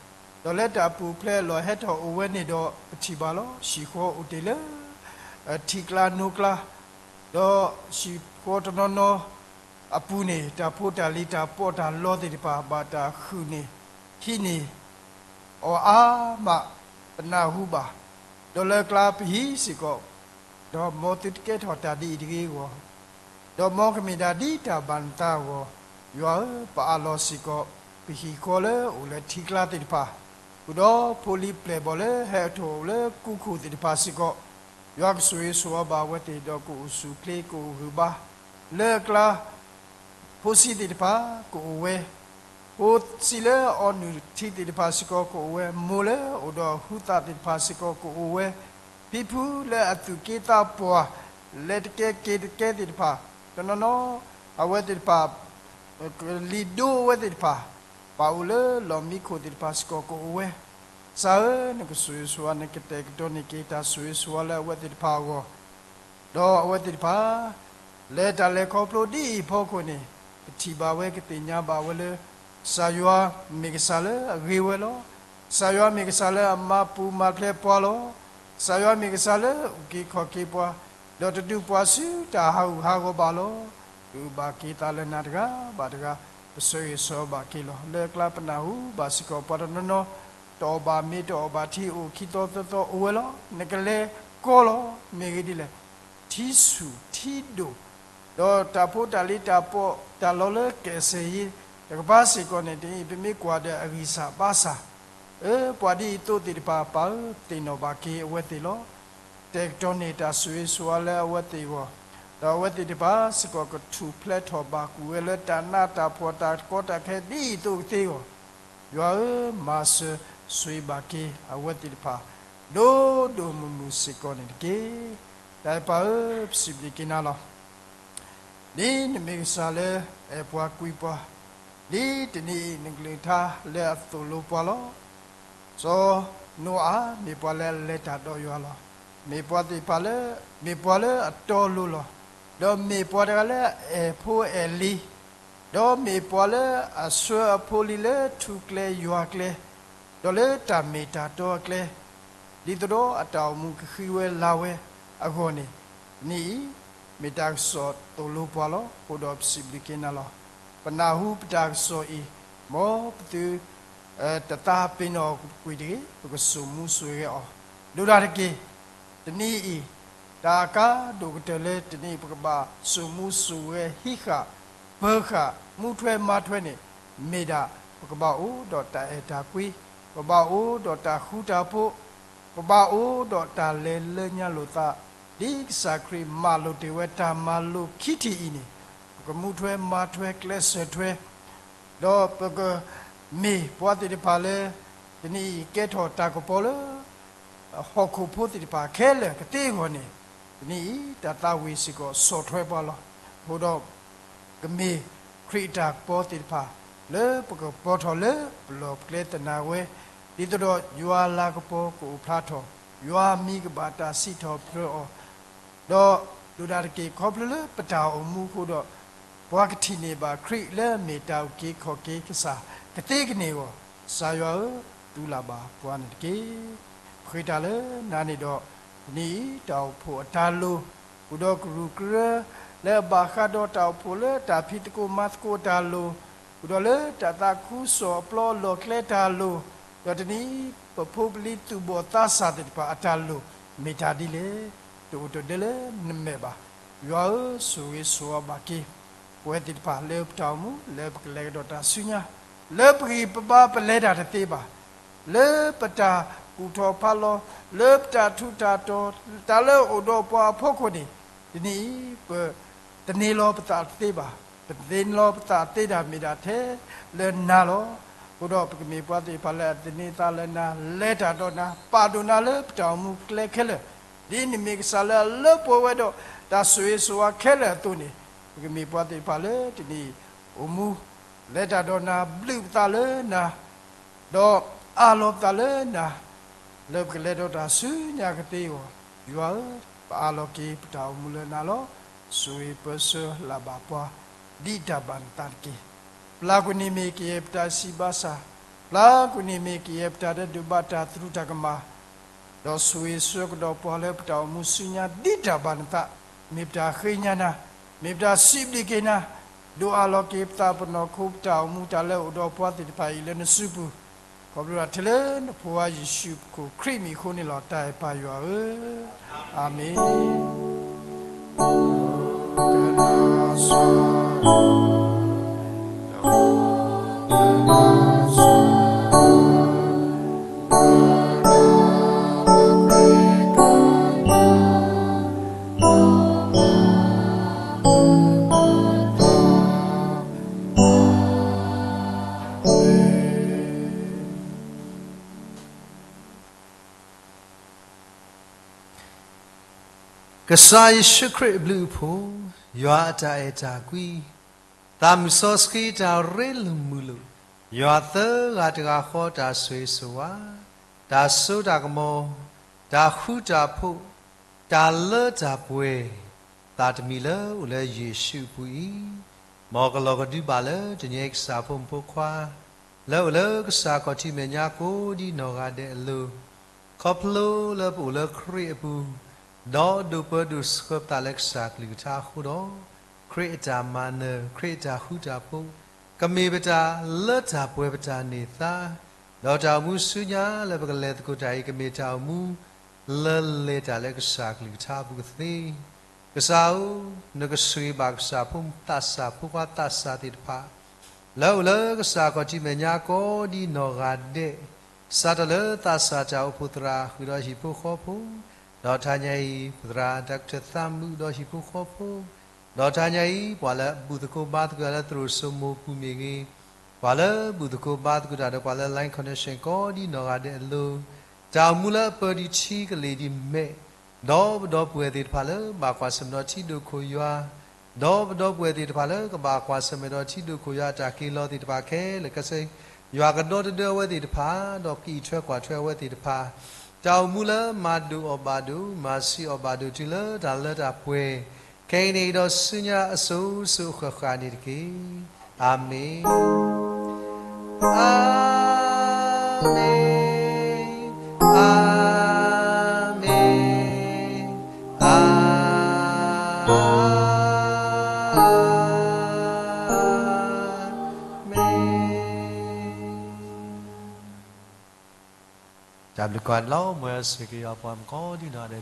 ဒီးလၢတၢ်ပူၤဖျဲးအလီၢ်ဟဲထီၣ်အိၣ်ဝဲန့ၣ်ဒီး ပထံၣ်ဘၣ်လီၤ. ဟံၣ်ဃီအိၣ်တ့ၢ်လၢ ထံကျါနိကျါ, ဒီးဟံၣ်ဃီတနီၤနီၤအပူၤန့ၣ် တၢ်ဖိတၢ်လံၤတၢ်ပီးတၢ်လီသ့ၣ်တဖၣ် ဘၣ်တၢ်ဟုၣ်န့ၢ် ဟံးန့ၢ် အီၤအါမး ပနၢ်ဟူဘၣ်, ဒီးလၢကျါပဟံၣ်စ့ၢ်ကီး, ဒီးမ်သုတကဲထီၣ်တၢ်ဒ်အံၤတဂ့ၤအဂီၢ်, ဒီးမ်ကမ့ၢ်ဒၣ်ဒ်တၢ်ဘၣ်နသးအဂီၢ်, ယွၤဧၢ, ပအးလီၤစ့ၢ်ကီး ပဟံၣ်ဃီလၢအိၣ်လၢထံကျါသ့ၣ်တဖၣ်, ဃုာ်ဒီးဖိလံၤပျဲၢ်ဘီၣ်လၢဟဲထီၣ်အိၣ်လၢကူခိၣ်သ့ၣ်တဖၣ်စ့ၢ်ကီး, ယွၤကဆိၣ်ဂ့ၤဆိၣ်ဝါဘၣ်အဝဲသ့ၣ် ဒီးကအိၣ်ဆူၣ်အိၣ်ချ့ ကအိၣ်ဂံၢ်ဘါ, လၢအကျါ ဖိဆံးသ့ၣ်တဖၣ် ကအိၣ်ဝဲ ဖိဆံးလၢအအီၣ်နုၢ်ထံသ့ၣ်တဖၣ်စ့ၢ်ကီးကအိၣ်ဝဲ, မိၢ်လၢအအိၣ်ဒီးဟုသးသ့ၣ်တဖၣ်စ့ၢ်ကီးကအိၣ်ဝဲ, ဖံဖုလၢအသူၣ်က့သးပှၢ် လဲၤတကဲက့ၤတကဲသ့ၣ်တဖၣ်, တနီၤနီၤ အဝဲသ့ၣ်တဖၣ် ကလံၤဒိအဝဲသ့ၣ်တဖၣ် ပာ်အိၣ်လၢလီၢ်မံခိၣ်သ့ၣ်တဖၣ်စ့ၢ်ကီးကအိၣ်ဝဲ. ကစၢ်ဧၢ, နကဆိၣ်ဂ့ၤဆိၣ်ဝါ နကတဲာ်ကတီၤန့ၢ်က့ၤတၢ်ဆိၣ်ဂ့ၤဆိၣ်ဝါလၢအဝဲသ့ၣ်တဖၣ်အဂီၢ်, ဒီးအဝဲသ့ၣ်တဖၣ် လဲၤတၢ်လဲၤခီဖျိဒ်အံၤအဖီခိၣ်န့ၣ်, ပထံၣ်ဘၣ်ဝဲ ကသ့ၣ်ညါဘၣ်ဝဲလၢ ကစၢ်ယွၤမ့ၢ်ကစၢ်လၢအဂ့ၤဝဲလီၤ. ကစၢ်ယွၤမ့ၢ်ကစၢ်လၢအမၤပူၤမၤဖျဲးပှၤလီၤ. ကစၢ်ယွၤမ့ၢ်ကစၢ်လၢအအုၣ်က့ၤခီၣ်က့ၤပှၤ, ဒီးတဒုးပှၤဆူတၢ်ဟးဂူာ်ဟးဂီၤဘၣ်လီၤ. ဒုးဘၣ်က့ၤသးလၢနၤတဂၤဘၣ်တဂၤ, ပဆၢဂ့ၤဆၢဝါဘၣ်က့ၤလီၤ. လၢအကျါပနၢ်ဟူဘၣ်စ့ၢ်ကီး ပှၤတနီၤနီၤ တအီၣ်ဘၣ်မ့ၤ တအီၣ်ဘၣ်ထံ အိၣ်ခံသီသၢသီအိၣ်ဝဲလီၤ. နကလဲၤကီလီၤ. မ့ၢ်ဂ့ၢ်ဒ်လဲၣ်, ထံဆူၣ်ထံဒိၣ်, ဒီးတၢ်ဖိတၢ်လံၤတၢ်ပီးတၢ်လီလၢကဲးစဲးယ့ တကပၤစ့ၢ်ကီးန့ၣ် တနံၤအံၤ ပမ့ၢ်ကွၢ်ဒီးအဂံၢ်စၢ်ဘါစၢ်, အၢ ပှၤဒ်အံၤသိးသ့ၣ်တဖၣ် ပၢ်ဧၢ, သ့ၣ်နီၣ်ဘၣ်က့ၤအဝဲသ့ၣ်လီၤ. တဲာ်ကတီၤန့ၢ်တၢ်ဆိၣ်ဂ့ၤဆိၣ်ဝါလၢအဝဲသ့ၣ်အဂီၢ်, ဒီးအဝဲသ့ၣ်တဖၣ်စ့ၢ်ကီး ကထူၣ်ဖျဲးထီၣ်ဘၣ်ကွံာ်ဝဲလၢတၢ်နးတၢ်ဖှီၣ်တၢ်ကီတၢ်ခဲဒ်အံၤသိးကသ့အဂီၢ်, ယွၤဧၢ, မၤစၢၤဆိၣ်ဂ့ၤဘၣ်က့ၤအဝဲသ့ၣ်တဖၣ် ဒိၣ်ဒိၣ်မုၢ်မုၢ်စ့ၢ်ကီးန့ၣ်တက့ၢ်. တၢ်အဲၣ်ပၢ်ဧၢ, ပစံးဘျုးက့ၤနၤလီၤ. ဒ်နမ့ၢ်ကစၢ်လၢအအဲၣ်ပှၤကွံပှၤ, ဒ်တနံၤအံၤနကလုၢ်ကထါလၢအသိၣ်လိပှၤလီၤ. စီၤနိအၤမ့ၢ်ပှၤလၢအလဲၤတၢ်ဒီးယွၤလီၤ. မ့ၢ်ပှၤသ့ၣ်တဖၣ်လၢ မ့ၢ်ပှၤလၢအတီအလိၤလီၤ. ဒီးမ့ၢ်ပှၤတဂၤလၢအအဲၣ်ဖိအဲၣ်လံၤ, ဒီးမ့ၢ်ပှၤလၢအဆှၢအဖိလံၤလၢထူကျဲယွၤကျဲ, ဒီးလၢတၢ်မ့ၢ်တၢ်တီအကျဲ, ဒ်သိးဒီးအတၢ်အိၣ်မူကဃံဝဲလၤဝဲအဂီၢ်န့ၣ်, တနံၤအံၤ မ့ၢ်တၢ်ကစီၣ်သိၣ်လိပှၤလီၤ. အဃိဒီးပစံးဘျုးက့ၤနၤလီၤ. ပနၢ်ဟူပတၢ်ကစီၣ်အံၤ, မ်ပသု တသးပ့ၤနီၣ်ကွံာ်တဂ့ၤ, ပကစိာ်မူစိာ်ဂဲၤအီၤ. ဒိၣ်ဒၣ်တက့ၢ်, တနံၤအံၤ တၢ်အကါဒိၣ်ကတၢၢ်လၢတနံၤအံၤ ပကဘၣ်စိာ်မူစိာ်ဂဲၤ ဟံးဃာ်ပၢၤဃာ် မူထွဲမၤထွဲန့ၣ် မ့ၢ်ဒၣ် ပကဘၣ်အိၣ်ဒီးတၢ်အဲၣ်တၢ်ကွံ, ပဘၣ်အိၣ်ဒီးတၢ်ဃူတၢ်ဖိး, ပဘၣ်အိၣ်ဒီးတၢ်လဲၤလၢညါလိာ်သး, ဒ်ကစၢ်ခရံာ်မၤလိာ်တ့ၢ်ဝဲတၢ်မၤလိာ်ခံထံၣ်အံၤန့ၣ်, ပကမူထွဲမၤထွဲကျဲးစၢးထွဲ ဒီးပကမ့ၢ်ပှၤသ့ၣ်တဖၣ်လၢ တနံၤအံၤကဲထီၣ်တၢ်ကပီၤလၢ ဟီၣ်ခိၣ်ဖိသ့ၣ်တဖၣ်ခဲလၢာ်ကသ့အဂီၢ်န့ၣ်, တနံၤအံၤ တၢ်သးဝံၣ်စ့ၢ်ကီးဆီၣ်ထွဲပှၤလီၤ. အဃိဒီး ကမ့ၢ်ခရံာ်အတၢ်ကပီၤသ့ၣ်တဖၣ် လၢပကပီၤထီၣ်လၢပလီၢ်ပကျဲသနာ်ဝဲ, ဒ်သိးဒီးယွၤလၤကပီၤကအိၣ်ဖျါထီၣ်, ယွၤမံၤကဘၣ်တၢ်စံးထီၣ်ပတြၢၤအီၤ, ဒီးဒိၣ်ဒၣ်တက့ၢ် ခီဖျိလၢပတၢ်အိၣ်မူအဃိဒီး ပှၤကထံၣ်န့ၢ်ဘၣ်ခရံာ်လၢမ့ၢ်တၢ်အုၣ်က့ၤခီၣ်က့ၤကစၢ်ကသ့ကန့ၢ်အဂီၢ်, ကစၢ်ယွၤဧၢ, သုလၢ်ဘၣ်ပှၤန့ၣ်တက့ၢ်. ပဃ့တၢ်လၢနၤန့ၣ်ဒီး တနံၤအံၤ တၢ်အိၣ်ဖှိၣ်အတၢ်လိၤ, ဃုာ်ဒီးကရူၢ်ကရၢ လၢအဘၣ်ဃးဒီးတၢ်အိၣ်ဖှိၣ်လၢတၢ်ဖံးသကိးမၤသကိးတၢ်လိၤ, ဃုာ်ဒီးလၢတၢ်သးခုကစီၣ်အပျီအလီၢ်ကျဲတၢ်လိၤ, ဒီးတနံၤအံၤ ပဖိပလံၤသူၣ်ဘီၣ်သးစၢ်သ့ၣ်တဖၣ်အတၢ်လိၤ မ့ၢ်တၢ်ဒ်လဲၣ်, တအိၣ်တဒၢလၢနမဲာ်ဘၣ်. ယွၤဧၢ, ဆိၣ်ဂ့ၤဆိၣ်ဝါဘၣ်က့ၤ ပဝဲသ့ၣ်တဖၣ်လၢပတၢ်အိၣ်မူ လၢပကလဲၤကဒီးတၢ်ဆူညါ, လၢပဂံၢ်ပဘါပလဲၤတၢ်တသ့ဘၣ်, လၢပတၢ်ကူၣ်ထီၣ်ဖးလီၤ, လၢပတၢ်ထူးတၢ်တီၤ, တၢ်လၢအအိၣ်ဒီးပှၤအဖီခိၣ်န့ၣ်, တနံၤအံၤ ပသန့ၤလီၤပသးတသ့ဘၣ်. ပသန့ၤလီၤပသးသ့တၢ်မ့ၢ်ဒၣ်ထဲလၢနၤလီၤ. အဃိဒီးပကမ့ၢ်ပှၤသ့ၣ်တဖၣ်လၢအသန့ၤသးလၢနၤ, လဲၤတၢ်ဒီးနၤ, ပာ်ဒိၣ်နၤလၢပတၢ်အိၣ်မူကျဲခဲလၢာ်, ဒ်နမ့ၢ်ကစၢ်လၢအလၢပှဲၤဝဲဒီးတၢ်ဆိၣ်ဂ့ၤဆိၣ်ဝါခဲလၢာ်အသိးန့ၣ်, ပကမ့ၢ်ပှၤသ့ၣ်တဖၣ်လၢတနံၤအံၤ အိၣ်မူ လဲၤတၢ်ဒီးနၤ, ဘျုးပသးလၢနၤ, ဒီးအးလီၤပသးလၢနၤ, လၢပကလဲၤဒီးတၢ်ဆူညါကသ့အဂီၢ်, ယွၤဧၢ, ပအးလီၤက့ၤပတၢ်အိၣ်မူလၢနၤလီၤ. ဆိၣ်ဂ့ၤပၢဆှၢလၢ်ဘၣ်ပှၤ ဒ်တၢ်ဘၣ်နသးတက့ၢ်. ပျၢ်ကွံာ်န့ၢ်မ့ၢ်ကယဲၢ်ပတၢ်စံးဘၣ်ဆၣ်, ပျၢ်ကွံာ်န့ၢ်မ့ၢ်ကယဲၢ်ပတၢ်ဒဲးဒိးဘၣ်တၢ်သရူးတၢ်ကမၣ်, ဒီးဆိၣ်ဂ့ၤဆှၢကဒီးပှၤလၢပတၢ်အိၣ်မူဆူညါဒ်တၢ်ဘၣ်နသး, မ့ၢ်ပတၢ်ဃ့ညါနၤ, မ့ၢ်ပတၢ်စံးဘျုးက့ၤနၤ, ဒိးအးလီၤက့ၤပသးပနီၢ်ခိ ပတၢ်အိၣ်မူတၢ်လၢအအိၣ်ဒီးပှၤသ့ၣ်တဖၣ်အံၤလၢနစုပူၤ, ခီဖျိဒၣ်ထဲလၢနဖိခွါယ့ၣ်ၡူးခရံာ်မံၤအဃိန့ၣ်လီၤ. တၢ်အဲၣ်ပၢ်ယွၤဧၢ, အၤမ့ၣ်. ကစၢ်ယ့ၣ်ၡူးခရံာ်အဘျုးအဖှိၣ်, ယွၤအတၢ်အဲၣ်တၢ်ကွံ, သးမုၢ်စီဆှံတၢ်ရ့လိာ်မုာ်လိာ်, ယွၤသၢဂၤတဂၤဃီတၢ်ဆိၣ်ဂ့ၤဆိၣ်ဝါ, တၢ်စိတၢ်ကမီၤ, တၢ်ဃူတၢ်ဖိး, တၢ်လၢတၢ်ပှဲၤ, သးတမံၤလၢအိၣ်လၢယ့ၣ်ၡူးအပူၤအံၤ, မ်ကလီၤကဒုဘၣ်လၢတနံၤအံၤ ကစၢ်ဖိမုၣ်ဖိခွါ လၢအိၣ်လၢကစၢ်ခီၣ်ထံးမဲာ်ညါကိးဒံနီၢ်ဂၤဒဲးအလိၤ, ခီဖျိလၢပအိၣ်လၢခရံာ်အပူၤ, ဒီးဒိးပၢဒိးဆှၢပသးလၢကစၢ်ကလုၢ်ကထါအဃိဒီး, ခရံာ်အတၢ်မၤနၢၤ, ခရံာ်အတၢ်ဃူတၢ်ဖိး, ကမ့ၢ်ပတၢ်လၢတၢ်ပှဲၤပတၢ်န့ၢ်သါ, ဒီးတၢ်အိၣ်မူဆူညါလၢပကလဲၤသကိးတၢ်အံၤ ကမ့ၢ်တၢ်အိၣ်မူ လၢလဲၤတၢ်လၢကစၢ်ကလုၢ်ကထါအပူၤကသ့. ကစၢ်ဧၢ, နကဆိၣ်ဂ့ၤဘၣ်ကစၢ်ဖိသးစၢ်ဖိခွါသးစၢ်သ့ၣ်တဖၣ် လၢအိၣ်လၢကစၢ်ခီၣ်ထံးမဲာ်ညါကိးဒံနီၢ်ဂၤဒဲး, စးထီၣ်လၢသးစၢ်တၢ်အိၣ်ဖှိၣ်သရၣ်ဃုာ်ဒီးဟံၣ်ဖိဃီဖိ, ဒီးတဟါညါအံၤ ပသရၣ် Doctor သးမုာ်ဒီးဟံၣ်ဖိဃီဖိ, ဒီးတဟါညါအံၤ ပှၤလၢဘူၣ်သကိးဘါသကိးတၢ်လၢသရိာ်စိမိၤပူၤမ့ၢ်ဂ့ၤ, ပှၤလၢဘူၣ်သကိးဘါသကိးတၢ်ဒီးပှၤလၢ Line Connection ကိးဒံနီၢ်ဂၤဒဲးအလိၤ, တၢ်အိၣ်မူလၢအပၢဒံးထံကလ့ၢ်ဒံးမဲာ်, ဒီးပဒီပုၢ်ဝဲၢ်သ့ၣ်တဖၣ်လၢဘၣ်ကွၢ်ဆၢၣ်မဲာ်ဒီးထံဒိၣ်ခိၣ်ယွၤ, ဒီးပဒီပုၢ်ဝဲၢ်သ့ၣ်တဖၣ်လၢကဘၣ်ကွၢ်ဆၢၣ်မဲာ်ဒီးထံဒိၣ်ခိၣ်ယွၤအတၢ်က့ၤလီၤသ့ၣ်တဖၣ်ခဲလၢာ်, ကစၢ်ယွၤကဒီတဒၢအဝဲသ့ၣ်တဖၣ်, ဒီးကအံးထွဲကွၢ်ထွဲအဝဲသ့ၣ်တဖၣ်, တၢ်အိၣ်မူလၢမၤဒိၣ်အီၣ်ဘၣ်ဒိၣ်, မၤဆံးအီၣ်ဘၣ်ဒိၣ်တုၤလၢတၢ်လၢတၢ်ပှဲၤ, ခဲအံၤန့ၣ်ဒီးဆူညါအစိၤစိၤအဃၣ်ဃၣ်န့ၣ်တက့ၢ်. အၤမ့ၣ်, အၤမ့ၣ်, အၤမ့ၣ်, အၤမ့ၣ်. တၢ်ဘျုးကိးဂၤဒဲးလီၤ. မ်ယွၤဆိၣ်ဂ့ၤက့ၤယွၤပှၤမုၣ်ကိးဒံနီၢ်ဂၤဒဲး